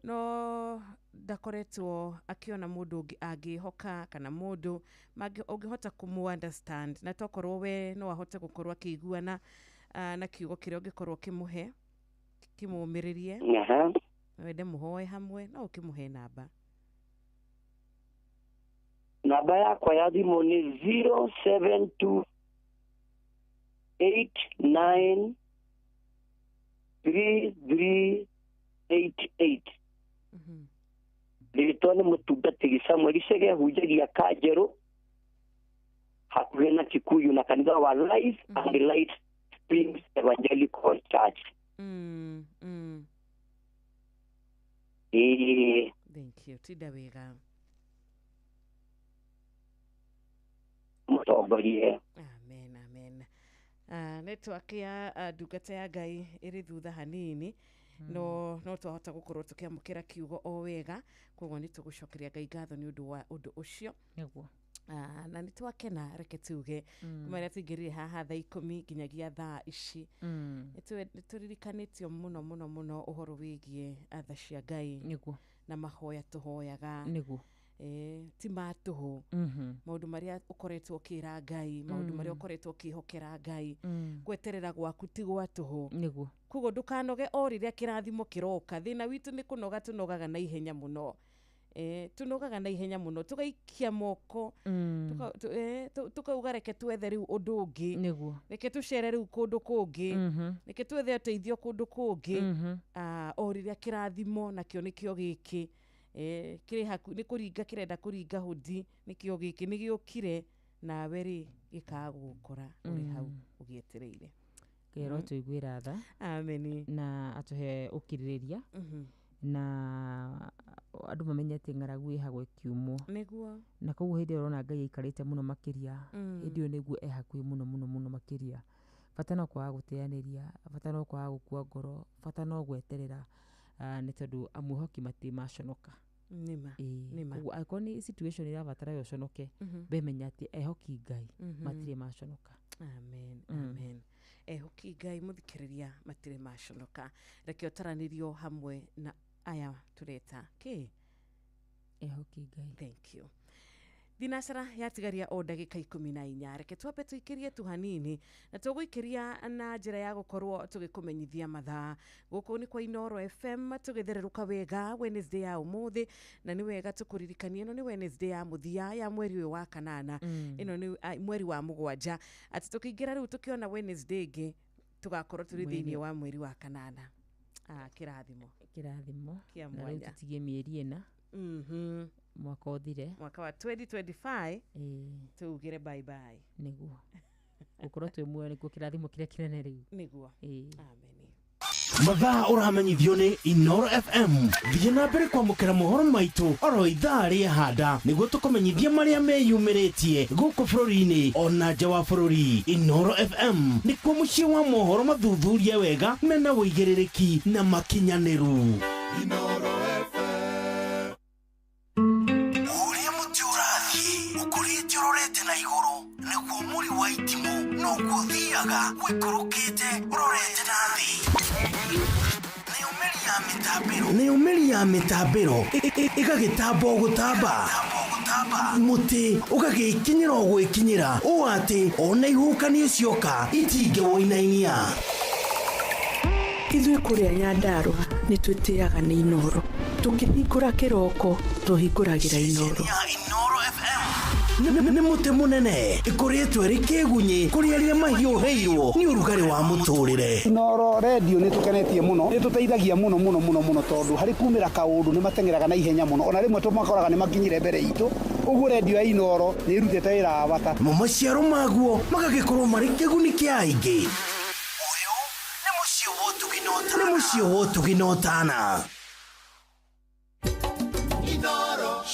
no ndakoretwo akĩona mũndũ ũngĩ angĩhoka kana mũndũ ũngĩhota kũmũ understand, na tokorwo we no ahote gũkorwo akĩiguana na kiugo kĩrĩa ũngĩkorwo ũkĩmũhe kĩmũmĩrĩrie, na wende mũhoe hamwe, no ũkĩmũhe namba. Namba yakwa ya thimũ nĩ 072 89 33 88. Rĩtwa nĩ mũtungatĩri Samuel Chege, hunjagia Kanjerũ hakuhĩ na Kikuyu na kanitha wa Life and Light Springs Evangelical Church. Thank you. Tinda wega. Mũtongorie. Amen, amen. Network ya ndungata ya Ngai ĩrĩ thutha hanini, no twahota gũkorwo tũkĩamũkĩra kiugo o wega, koguo nĩ tũgũcokeria Ngai ngatho nĩ ũndũ wa ũndũ ũcio. Nĩguo. Na nĩ twakena, reke tuge kuma rĩrĩa tũingĩrire haha thaa 10 nginyagia thaa ici, nĩ tũririkanĩtio mũno mũno mũno ũhoro wĩgiĩ tha cia Ngai. Nĩguo. Na mahoya tũhoyaga. Nĩguo. Ti ma tũhũ. Maũndũ marĩa ũkoretwo ũkĩra Ngai, maũndũ marĩa ũkoretwo ũkĩhokera Ngai, gweterera gwaku ti gwa tũhũ. Nĩguo. Koguo ndũkanoge o rĩrĩa kĩrathimo kĩroka. Thĩna witũ nĩ kũnoga, tũnogaga na ihenya mũno. Tũnogaga na ihenya mũno, tũgaikia moko, tũkauga reke twethe rĩu ũndũ ũngĩ. Nĩguo. Reke tũcere rĩu kũndũ kũngĩ. Reke twethe ũteithio kũndũ kũngĩ. O rĩrĩa kĩrathimo nakĩo nĩkĩo gĩkĩ. Kĩrĩ haku nĩ kũringa kĩrenda kũringa hũndi, nĩkĩo gĩkĩ nĩ gĩũkire nawe rĩ gĩkaga gũgũkora ũrĩ hau ũgĩetereire. Ngai arotũiguĩra tha. Amen. Na atũhe ũkirĩrĩria. Na andũ mamenye atĩ ng'aragu ĩhagwo ĩkiumwo. Nĩguo. Na koguo hĩndĩ ĩyo ũrona Ngai aikarĩte mũno makĩria, hĩndĩ ĩyo nĩguo e hakuhĩ mũno mũno mũno makĩria. Bata no kwaga gũteanĩria, bata no kwaga gũkua ngoro, bata no gweterera, nĩ tondũ amwĩhoki matirĩ maconoka. Nĩma, nĩma. Koguo angĩkorwo nĩ situation ĩrabatara we ũconoke, bemenya atĩ ehoki Ngai matirĩ maconoka. Amen. Amen. Ehoki Ngai, mũthikĩrĩria, matirĩ maconoka. Reke ũtaranĩrio hamwe na aya tũreta kĩ? Ehoki Ngai. Thank you. Thinacara yatigaria o ndagĩka 14. Reke twambe tũikĩrie tu hanini, na tũgũikĩria na njĩra ya gũkorwo tũgĩkũmenyithia mathaa. Gũkũ nĩ kwa Inoro FM, tũgĩthererũka wega Wednesday ya ũmũthĩ, na nĩ wega tũkũririkanie ĩno nĩ Wednesday ya mũthia ya mweri ũyũ wa kanana. Ĩno nĩ mweri wa 7, atĩ tũkĩingĩra rĩu tũkĩona Wednesday ĩngĩ tũgakorwo tũrĩ thĩinĩ wa mweri wa kanana. Ah, kĩrathimo. Kĩrathimo. Kĩa Na rĩu mwanya. tũtigie mĩeri 4 mwaka ũthire. Mwaka wa 2025. Ĩĩ. Tugire bye bye. Nĩguo gũkorwo twĩ muoyo nĩkuo kĩrathimo kĩrĩa kĩnene rĩu. Nĩguo. Ĩĩ. Amen. Mathaa ũramenyithio nĩ Inoro FM. Thiĩ na mbere kwamũkĩra mohoro maitũ oro ithaa rĩa handa nĩguo tũkũmenyithie marĩa meyumĩrĩtie gũkũ bũrũri-inĩ ona nja wa bũrũri. Inoro FM nĩkuo mũciĩ wa mohoro mathuthurie wega, mena ũigĩrĩrĩki na makinyanĩru. Ũrĩa mũtĩ ũrathiĩ ũkũrĩte ũrorete na igũrũ, nĩguo mũri wa itimũ noguo ũthiaga ũikũrũkĩte ũrorete na thĩ. Nayo mĩri ya mĩtambĩro ĩgagĩtamba o gũtamba, mũtĩ ũgagĩkinyĩra o gwĩkinyĩra, ũũ atĩ ona ihuhũkanio cioka itingĩwũinainia. Ithuĩ kũrĩa Nyandarũa nĩ twĩtĩaga nĩ Inoro. Tũkĩhingũra kĩroko tũhingũragĩra Inoro. Nĩ mũtĩ mũnene ĩkũrĩtwo ĩrĩ kĩgunyĩ kũrĩ arĩa mahiũhĩirwo nĩ ũrugarĩ wa mũtũrĩre. Inoro redio nĩ tũkenetie mũno, nĩ tũteithagia mũno mũno mũno mũno, tondũ harĩ kumĩra kaũndũ nĩ mateng'eraga na ihenya mũno, ona rĩmwe tũmakoraga nĩ makinyire mbere itũ. Ũguo redio ya Inoro nĩ ĩrutĩte wĩra wa bata. Mo maciaro maguo magagĩkorwo marĩ kĩguni kĩa aingĩ. Ũyũ nĩ mũciĩ wa ũtugi na ũtana.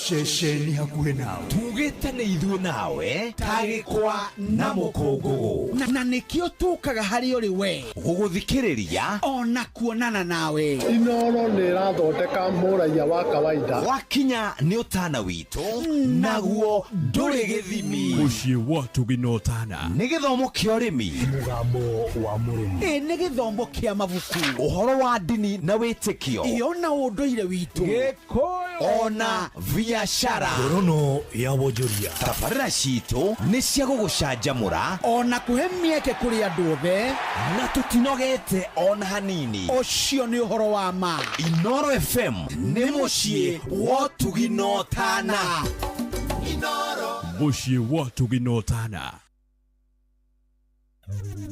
Ceceni hakuhĩ nawe. Tugĩte nĩ ithuĩ nawe tagĩkwa na mũkũngũgũ. Na nĩkĩo tũkaga harĩ ũrĩ we gũgũthikĩrĩria ona kuonana nawe. Inoro nĩ ĩrathondeka mũraiya wa kawaida. Wakinya nĩ ũtana witũ, naguo ndũrĩ gĩthimi. Mũciĩ wa ũtugi na ũtana. Nĩ gĩthomo kĩa ũrĩmi. Mũgambo wa mũrĩmi. Ĩ nĩ gĩthomo kĩa mabuku. Ũhoro wa ndini na wĩtĩkio. Ĩ ona ũndũire witũ. Gĩkũyũ ona biacara. Ngorono ya wonjoria. Tabarĩra citũ nĩ cia gũgũcanjamũra ona kũhe mĩeke kũrĩ andũ othe, na tũtinogete ona hanini. Ũcio nĩ ũhoro wa ma. Inoro FM nĩ mũciĩ wa ũtugi na ũtana. Mũciĩ wa ũtugi na ũtana.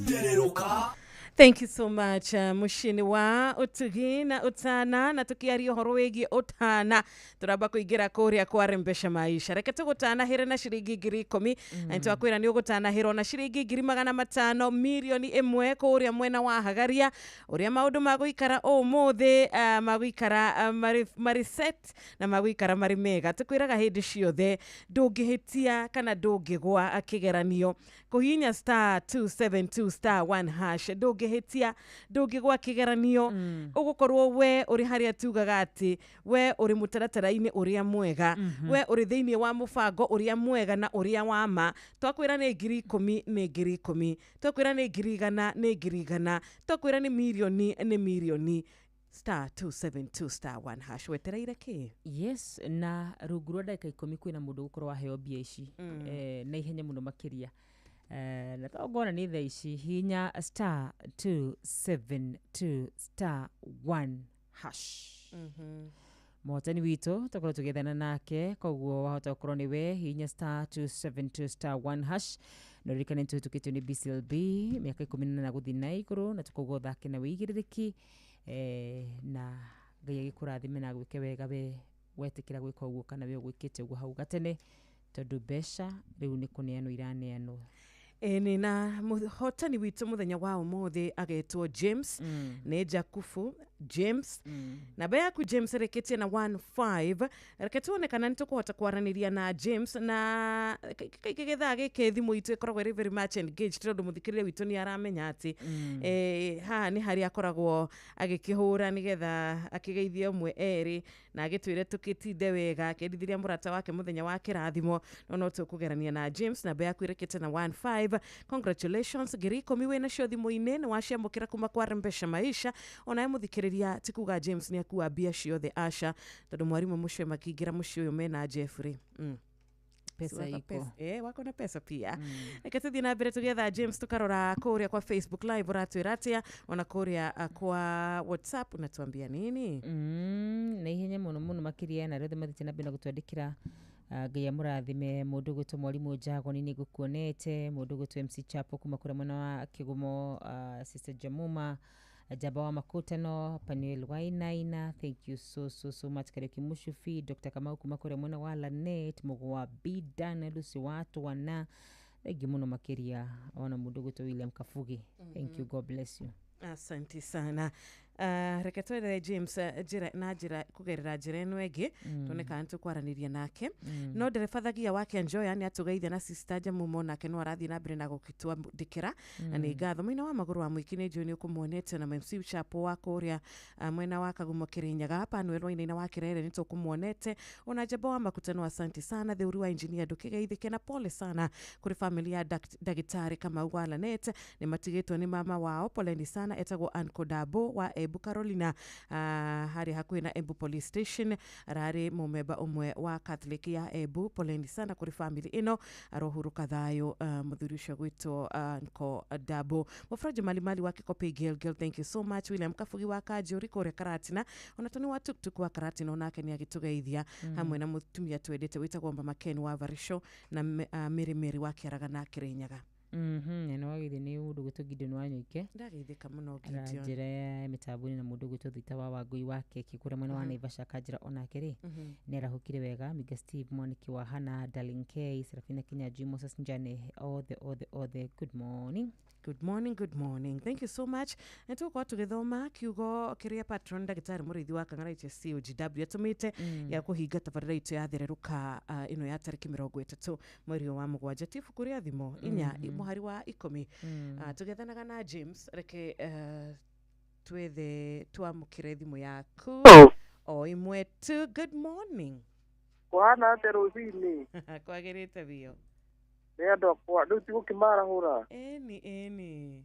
Thererũka. Thank you so much. Muciĩ wa ũtugi na ũtana, na tũkĩaria ũhoro wĩgiĩ ũtana, tũramba kũingĩra kũrĩa kwa Rembesha Maisha. Reke tũgũtanahĩre na ciringi 10,000, na nĩtwakwĩra nĩ ũgũtanahĩrwo na ciringi 500,000, 1,000,000 kũrĩa mwena wa Hagaria. Ũrĩa maũndũ magũikara ũmũthĩ, magũikara marĩ set na magũikara marĩ mega. Tũkwĩraga hĩndĩ ciothe ndũngĩhĩtia kana ndũngĩgwa kĩgeranio. Kũhihinya *272*1#, ndũngĩhĩtia, ndũngĩgwa kĩgeranio. Ũgũkorwo we ũrĩ harĩa tugaga atĩ we ũrĩ mũtaratara-inĩ ũrĩa mwega, we ũrĩ thĩinĩ wa mũbango ũrĩa mwega na ũrĩa wa ma. Twakwĩra nĩ 10,000 nĩ 10,000, twakwĩra nĩ 100,000 nĩ 100,000, twakwĩra nĩ mirioni nĩ mirioni. *272*1# wetereire kĩ? Yes, na rungu rwa ndagĩka 10 kwĩna mũndũ gũkorwo aheo mbia ici na ihenya mũno makĩria. Na to ngona nĩ thaa ici, hinya *272*1#. Mũhotani witũ tũkorwo tũgĩethana nake, koguo wahota gũkorwo nĩ we. Hinya *272*1# na ũririkane nĩ tũhĩtũkĩtio nĩ BCLB mĩaka 18 gũthiĩ na igũrũ, na tũkoguo ũthake na wĩigĩrĩrĩki, na Ngai agĩkũrathime na agwĩke wega we wetĩkĩra gwĩka ũguo kana we ũgwĩkĩte ũguo hau gatene, tondũ mbeca rĩu nĩ kũneanwo iraneanwo. Ĩni, na mũhotani witũ mũthenya wa ũmũthĩ agetwo James. Nĩ Jakubu. James. Namba yaku James ĩrĩkĩtie na 15. Reke tuone kana nĩ tũkũhota kwaranĩria na James, na kaingĩ gĩthaa gĩkĩ thimũ itũ ĩkoragwo ĩrĩ very much engaged, tondũ mũthikĩrĩria witũ nĩ aramenya atĩ haha nĩ harĩa akoragwo agĩkĩhũra nĩgetha akĩgeithie ũmwe erĩ na agĩtwĩre tũkĩtinde wega, akĩendithiria mũrata wake mũthenya wa kĩrathimo. No tũkũgerania na James, namba yaku ĩrĩkĩte na 15. Congratulations, 10,000 wĩ nacio thimũ-inĩ nĩ waciamũkĩra kuma kwa Rembesha Maisha. Onawe mũthikĩrĩria, ti kuga James nĩ akua mbia ciothe, aca, tondũ mwarimũ mũcio makĩingĩra mũciĩ ũyũ mena Jeffrey. Pesa Wako iko. Pesa, wako na pesa pia. Reke tũthiĩ na mbere tũgĩetha James, tukarora kũrĩa kwa Facebook Live ũratwĩra atĩa, ona kũrĩa kwa WhatsApp unatuambia nini? Na ihenya mũno mũno makĩria, na arĩa othe mathiĩte na mbere na gũtwandĩkĩra, Ngai amũrathime. Mũndũ ũgwĩtwo mwarimũ Jagoni nĩ ngũkuonete, mũndũ ũgwĩtwo MC Chapo kuma kũrĩa mwena wa Kĩgumo, Sister Jamuma Jaba wa Makutano, Panuel Wainaina, thank you so so so much. Kariuki Mushufi, Dr. Kamau kuma kũrĩa mwena wa Lanet, Mũgwa B Dan, Lucy Watu wana thank you mũno makĩria, ona mũndũ ũgwĩtwo William Kafugi, thank you, God bless you. Asante sana. Reke twethere James njĩra na njĩra kũgerera njĩra ĩno ĩngĩ, tuone kana nĩtũkwaranĩria nake. No ndereba Thagia wake Njoya nĩ atũgeithia, na Sister Jamumo nake no arathiĩ na mbere na gũgĩtwandĩkĩra, na nĩ ngatho. Mwena wa magũrũ wa mũingĩ nĩ njũĩ nĩ ũkũmuonete, na MC Chapo wa kũrĩa mwena wa Kagumo Kĩrĩnyaga, Panuel Wainaina wa Kĩrere nĩ tũkũmuonete, ona Njamba wa Makutano, asante sana. Theuri wa engineer ndũkĩgeithĩke, na pole sana kũrĩ family ya ndagĩtarĩ Kamau wa Lanet, nĩ matigĩtwo nĩ mama wao, poleni sana. Etagwo Anko Dabo wa Embu Carolina, harĩa hakuhĩ na Embu Police Station, ararĩ mũmemba ũmwe wa Catholic ya Embu. Poleni sana kũrĩ family ĩno, arohurũka thayũ, mũthuri ũcio gwĩtwo Anko Dabo. Mũbranjo Malimali wa Kĩkopi Gilgil, thank you so much. William Kabugi wa Kanjũri kũrĩa Karatina, ona Tony wa Tuktuk wa Karatina onake nĩ agĩtũgeithia, hamwe na mũtumia twendete wĩtagwo Mama Ken wa Varisho, na Mĩrĩ Mĩrĩ wa Kĩaragana Kĩrĩnyaga. Na nĩ wagĩrĩire nĩ mũndũ ũgwĩtwo Gideon Wanyoike Ndageithĩka mũno na Gideon. Njĩra ya mĩtambo-inĩ, na mũndũ ũgwĩtwo Thita wa Wangũi wa keki kũrĩa mwena wa Naivasha kanjĩra onake rĩ nĩ arahũkire wega. Miga Steve Mwaniki wa Hana, Darling K, Serafina Kinyanjui, Moses Njane, othe othe othe, good morning. Good morning, good morning. Thank you so much. Nĩ tũgũkorwo tũgĩthoma kiugo kĩrĩa patron ndagĩtarĩ mũrĩithi wa Kang'ara HSC OGW atũmĩte ya kũhinga tabarĩra itũ ya thererũka, ĩno ya tarĩki 30 mweri ũyũ wa mũgwanja, ti ibuku rĩa thimo 4 mũhari wa 10. Tũgĩethanaga na James, reke twethe twamũkĩre thimũ yaku o ĩmwe tu. Good morning. Kũhana atĩa rũcinĩ? Kwagĩrĩte biũ. Nĩ andũ akwa rĩu ti gũkĩmarahũra. Ĩni ĩni.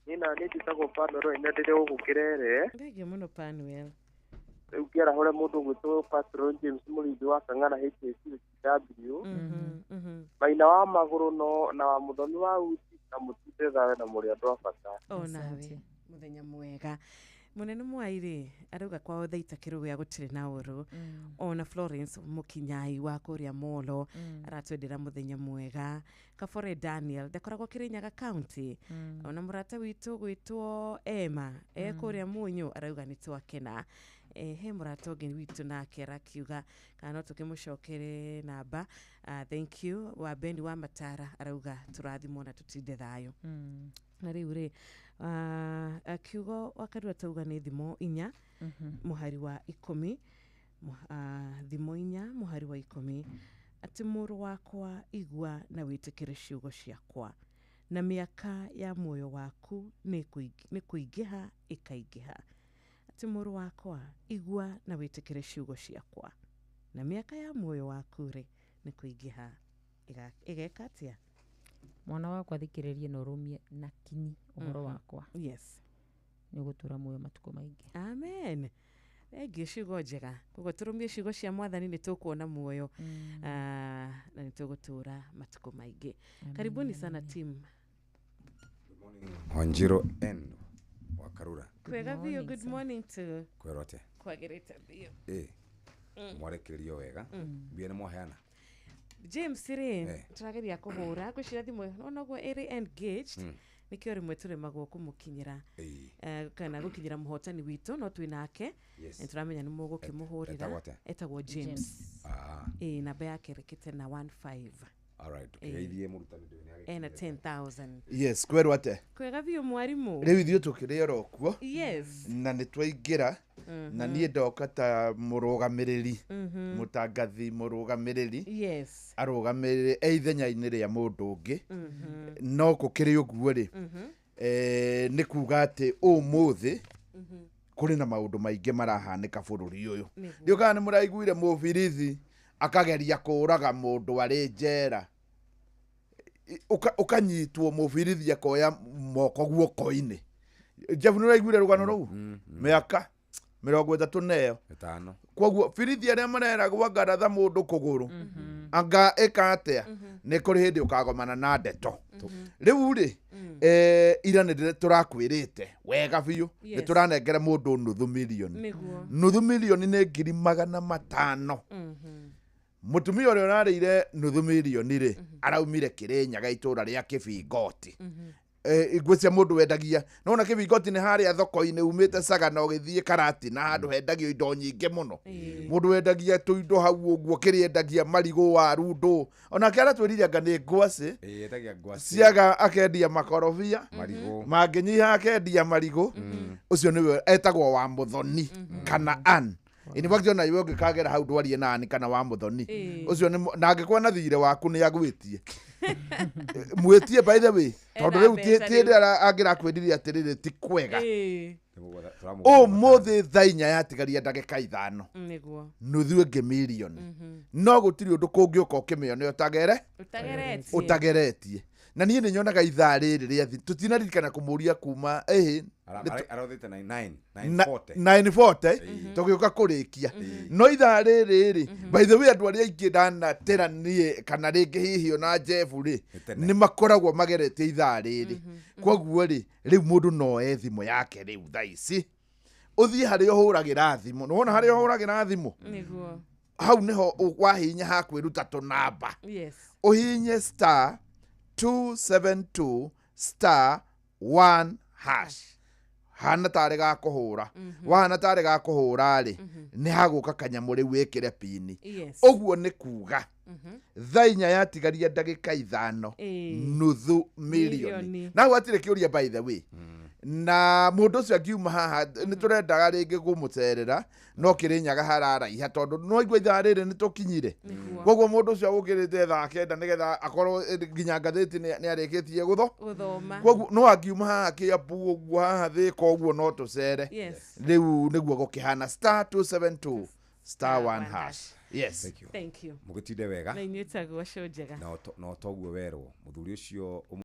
Niĩ na niĩ njĩtagwo Panuel Waina, ndĩrĩ gũkũ Kĩrere. Thengiũ mũno, Panuel. Rĩu ngĩarahũre mũndũ ũgwĩtwo Patron James Mũrĩithi wa Kang'ara HSC W, Maina wa magũrũ no na wa mũthoni wa uti, na mũtinde thayũ na mũrĩ andũ a bata. O nawe mũthenya mwega. Mũnene Mwairĩ arauga kwao Thaita Kĩrũgũya gũtirĩ na ũru. Ona Florence Mũkinyai wa kũrĩa Molo aratwendera mũthenya mwega. Kabore Daniel ndakoragwo Kĩrĩnyaga County. Ona mũrata witũ gwĩtwo Emma e kũrĩa Mũnyũ arauga nĩ twakena. He mũrata ũngĩ witũ nake arakiuga kana no tũkĩmũcokere namba. Thank you. Wa Beni wa Matara arauga tũrathimwo na tũtinde thayũ. Na rĩu rĩ, kiugo Wakarua tauga nĩ thimo 4 mũhari wa 10, thimo 4 mũhari wa 10, atĩ mũrũ wakwa, igua na wĩtĩkĩre ciugo ciakwa, na mĩaka ya muoyo waku nĩ kũingĩha ĩkaingĩha. Atĩ mũrũ wakwa, igua na wĩtĩkĩre ciugo ciakwa, na mĩaka ya muoyo waku rĩ nĩ kũingĩha ĩgeka atĩa? Mwana wakwa, thikĩrĩria na ũrũmie na kinyi ũhoro wakwa, nĩ ũgũtũra muoyo matukũ maingĩ. Amen. Thengiũ, ciugo njega. Koguo tũrũmie ciugo cia mwathani nĩ tũkuona muoyo, na nĩ tũgũtũra matukũ maingĩ. Karibuni sana team. Wanjiro N wa Karura. Kwega biũ, good morning to. Kwĩrwo atĩa? Kwagĩrĩte biũ. Ĩ mwarekererio wega, mbia nĩ mwaheana? James rĩ, tũrageria kũhũra, ngwĩciria thimũ onoguo ĩrĩ engaged, nĩkĩo rĩmwe tũremagwo kũmũkinyĩra, kana gũkinyĩra mũhotani witũ, no twĩ nake. Nĩ tũramenya nĩ mũgũkĩmũhũrĩra. Etagwo atĩa? Etagwo James. Ĩ namba yake ĩrĩkĩte na 15. Alright, tukigeithie mũrutani ndũĩ nĩ Ena 10,000. Yes, kwerwo atä Kwega biũ mwarimũ. Rä u ithuä tå kä rä oro kuo. Yes. Na nä twaingä na niä ndoka ta må rå gamä rä ri, mũtangathi må rå gamä rä ri. Yes. Arå gamä rä e ithenya-inä rä a må ndå å ngä. No kå kä rä å guo rä, nä kuga atä å må thä kũrĩ na maũndũ maingĩ marahanĩka bũrũri ũyũ. Ndiũ kana nĩ mũraiguire mũbirithi akageria kũũraga mũndũ arĩ njera. Ũkanyitwo mũbirithi akoya moko guoko-inĩ. Jeff, nĩ ũraiguire rũgano rũu? Mĩaka 34. Ĩtano. Koguo birithi arĩa mareragwo ngaratha mũndũ kũgũrũ, anga ĩka atĩa, nĩ kũrĩ hĩndĩ ũkagomana na ndeto. Rĩu rĩ, ira nĩ tũrakwĩrĩte wega biũ, nĩ tũranengera mũndũ nuthu mirioni. Nĩguo. Nuthu mirioni nĩ 500,000. Mũtumia ũrĩa ũrarĩire nuthu mirioni rĩ, araumire Kĩrĩnyaga itũra rĩa Kĩbingoti. Ngwĩcia mũndũ wendagia nona Kĩbingoti nĩ harĩa thoko-inĩ umĩte Sagana ũgĩthiĩ Karatina, handũ hendagio indo nyingĩ mũno. Mũndũ wendagia tũindo hau ũguo, kĩrĩa endagia marigũ, waru, ndũ, onake aratwĩrire anga nĩ ngwacĩ. Ĩĩ, endagia ngwacĩ. Ciaga akendia makorobia, Marigũ. Mangĩnyiha akendia marigũ. Ũcio nĩwe etagwo wa Mũthoni kana Ann. In fact, ona iwe ũngĩkagera hau ndwarie na Ann kana wa Mũthoni, ũcio nĩ na angĩkorwo na thirĩ waku nĩ agwĩtie, mwĩtie, by the way, tondũ rĩu ti hĩndĩ angĩrakwĩrire atĩrĩrĩ ti kwega. Ũmũthĩ thaa 4 yatigaria ndagĩka 5. Nĩguo. Nuthu ĩngĩ mirioni. No gũtirĩ ũndũ kũngĩũka ũkĩmĩone ũtagere Ũtageretie. Ũtageretie. Na niĩ nĩ nyonaga ithaa rĩrĩ rĩa tũtinaririkana kũmũria kuma ĩhĩ. Arothĩte 9:40. 9:40 tũgĩũka kũrĩkia. No ithaa rĩrĩ rĩ, by the way, andũ arĩa aingĩ ndanatera niĩ kana rĩngĩ hihi ona Jeff rĩ, nĩ makoragwo mageretie ithaa rĩrĩ. Koguo rĩ, rĩu mũndũ no oe thimũ yake rĩu thaa ici, ũthiĩ harĩa ũhũragĩra thimũ. Nĩwona harĩa ũhũragĩra thimũ? Nĩguo. Hau nĩho wahihinya ha kwĩruta tũnamba. Yes. Ũhihinye star 272 star 1 hash. Hana tarĩ ga kũhũra. Wahana tarĩ ga kũhũra rĩ, nĩ hagũka kanyamũ rĩu wĩkĩre pini. Yes. Ũguo nĩ kuga thaa 4 yatigaria ndagĩka 5, nuthu mirioni. Na hau hatirĩ kĩũria, by the way. Na mũndũ ũcio angiuma haha nĩ tũrendaga rĩngĩ kũmũcerera, no Kĩrĩnyaga hararaiha tondũ no igua ithaa rĩrĩ nĩ tũkinyire. Koguo mũndũ ũcio agũkĩrĩte thaa 9 nĩgetha akorwo nginya ngathĩti nĩ arĩkĩtie gũthoma. Koguo no angiuma haha Kĩambu ũguo haha Thĩka ũguo no tũcere. Yes. Rĩu nĩguo gũkĩhana star 272 star 1 hash. Yes. Thank you. Thank you. Mũgĩtinde wega. Na inyuĩ tagwo show njega. Na toguo werwo mũthuri ũcio.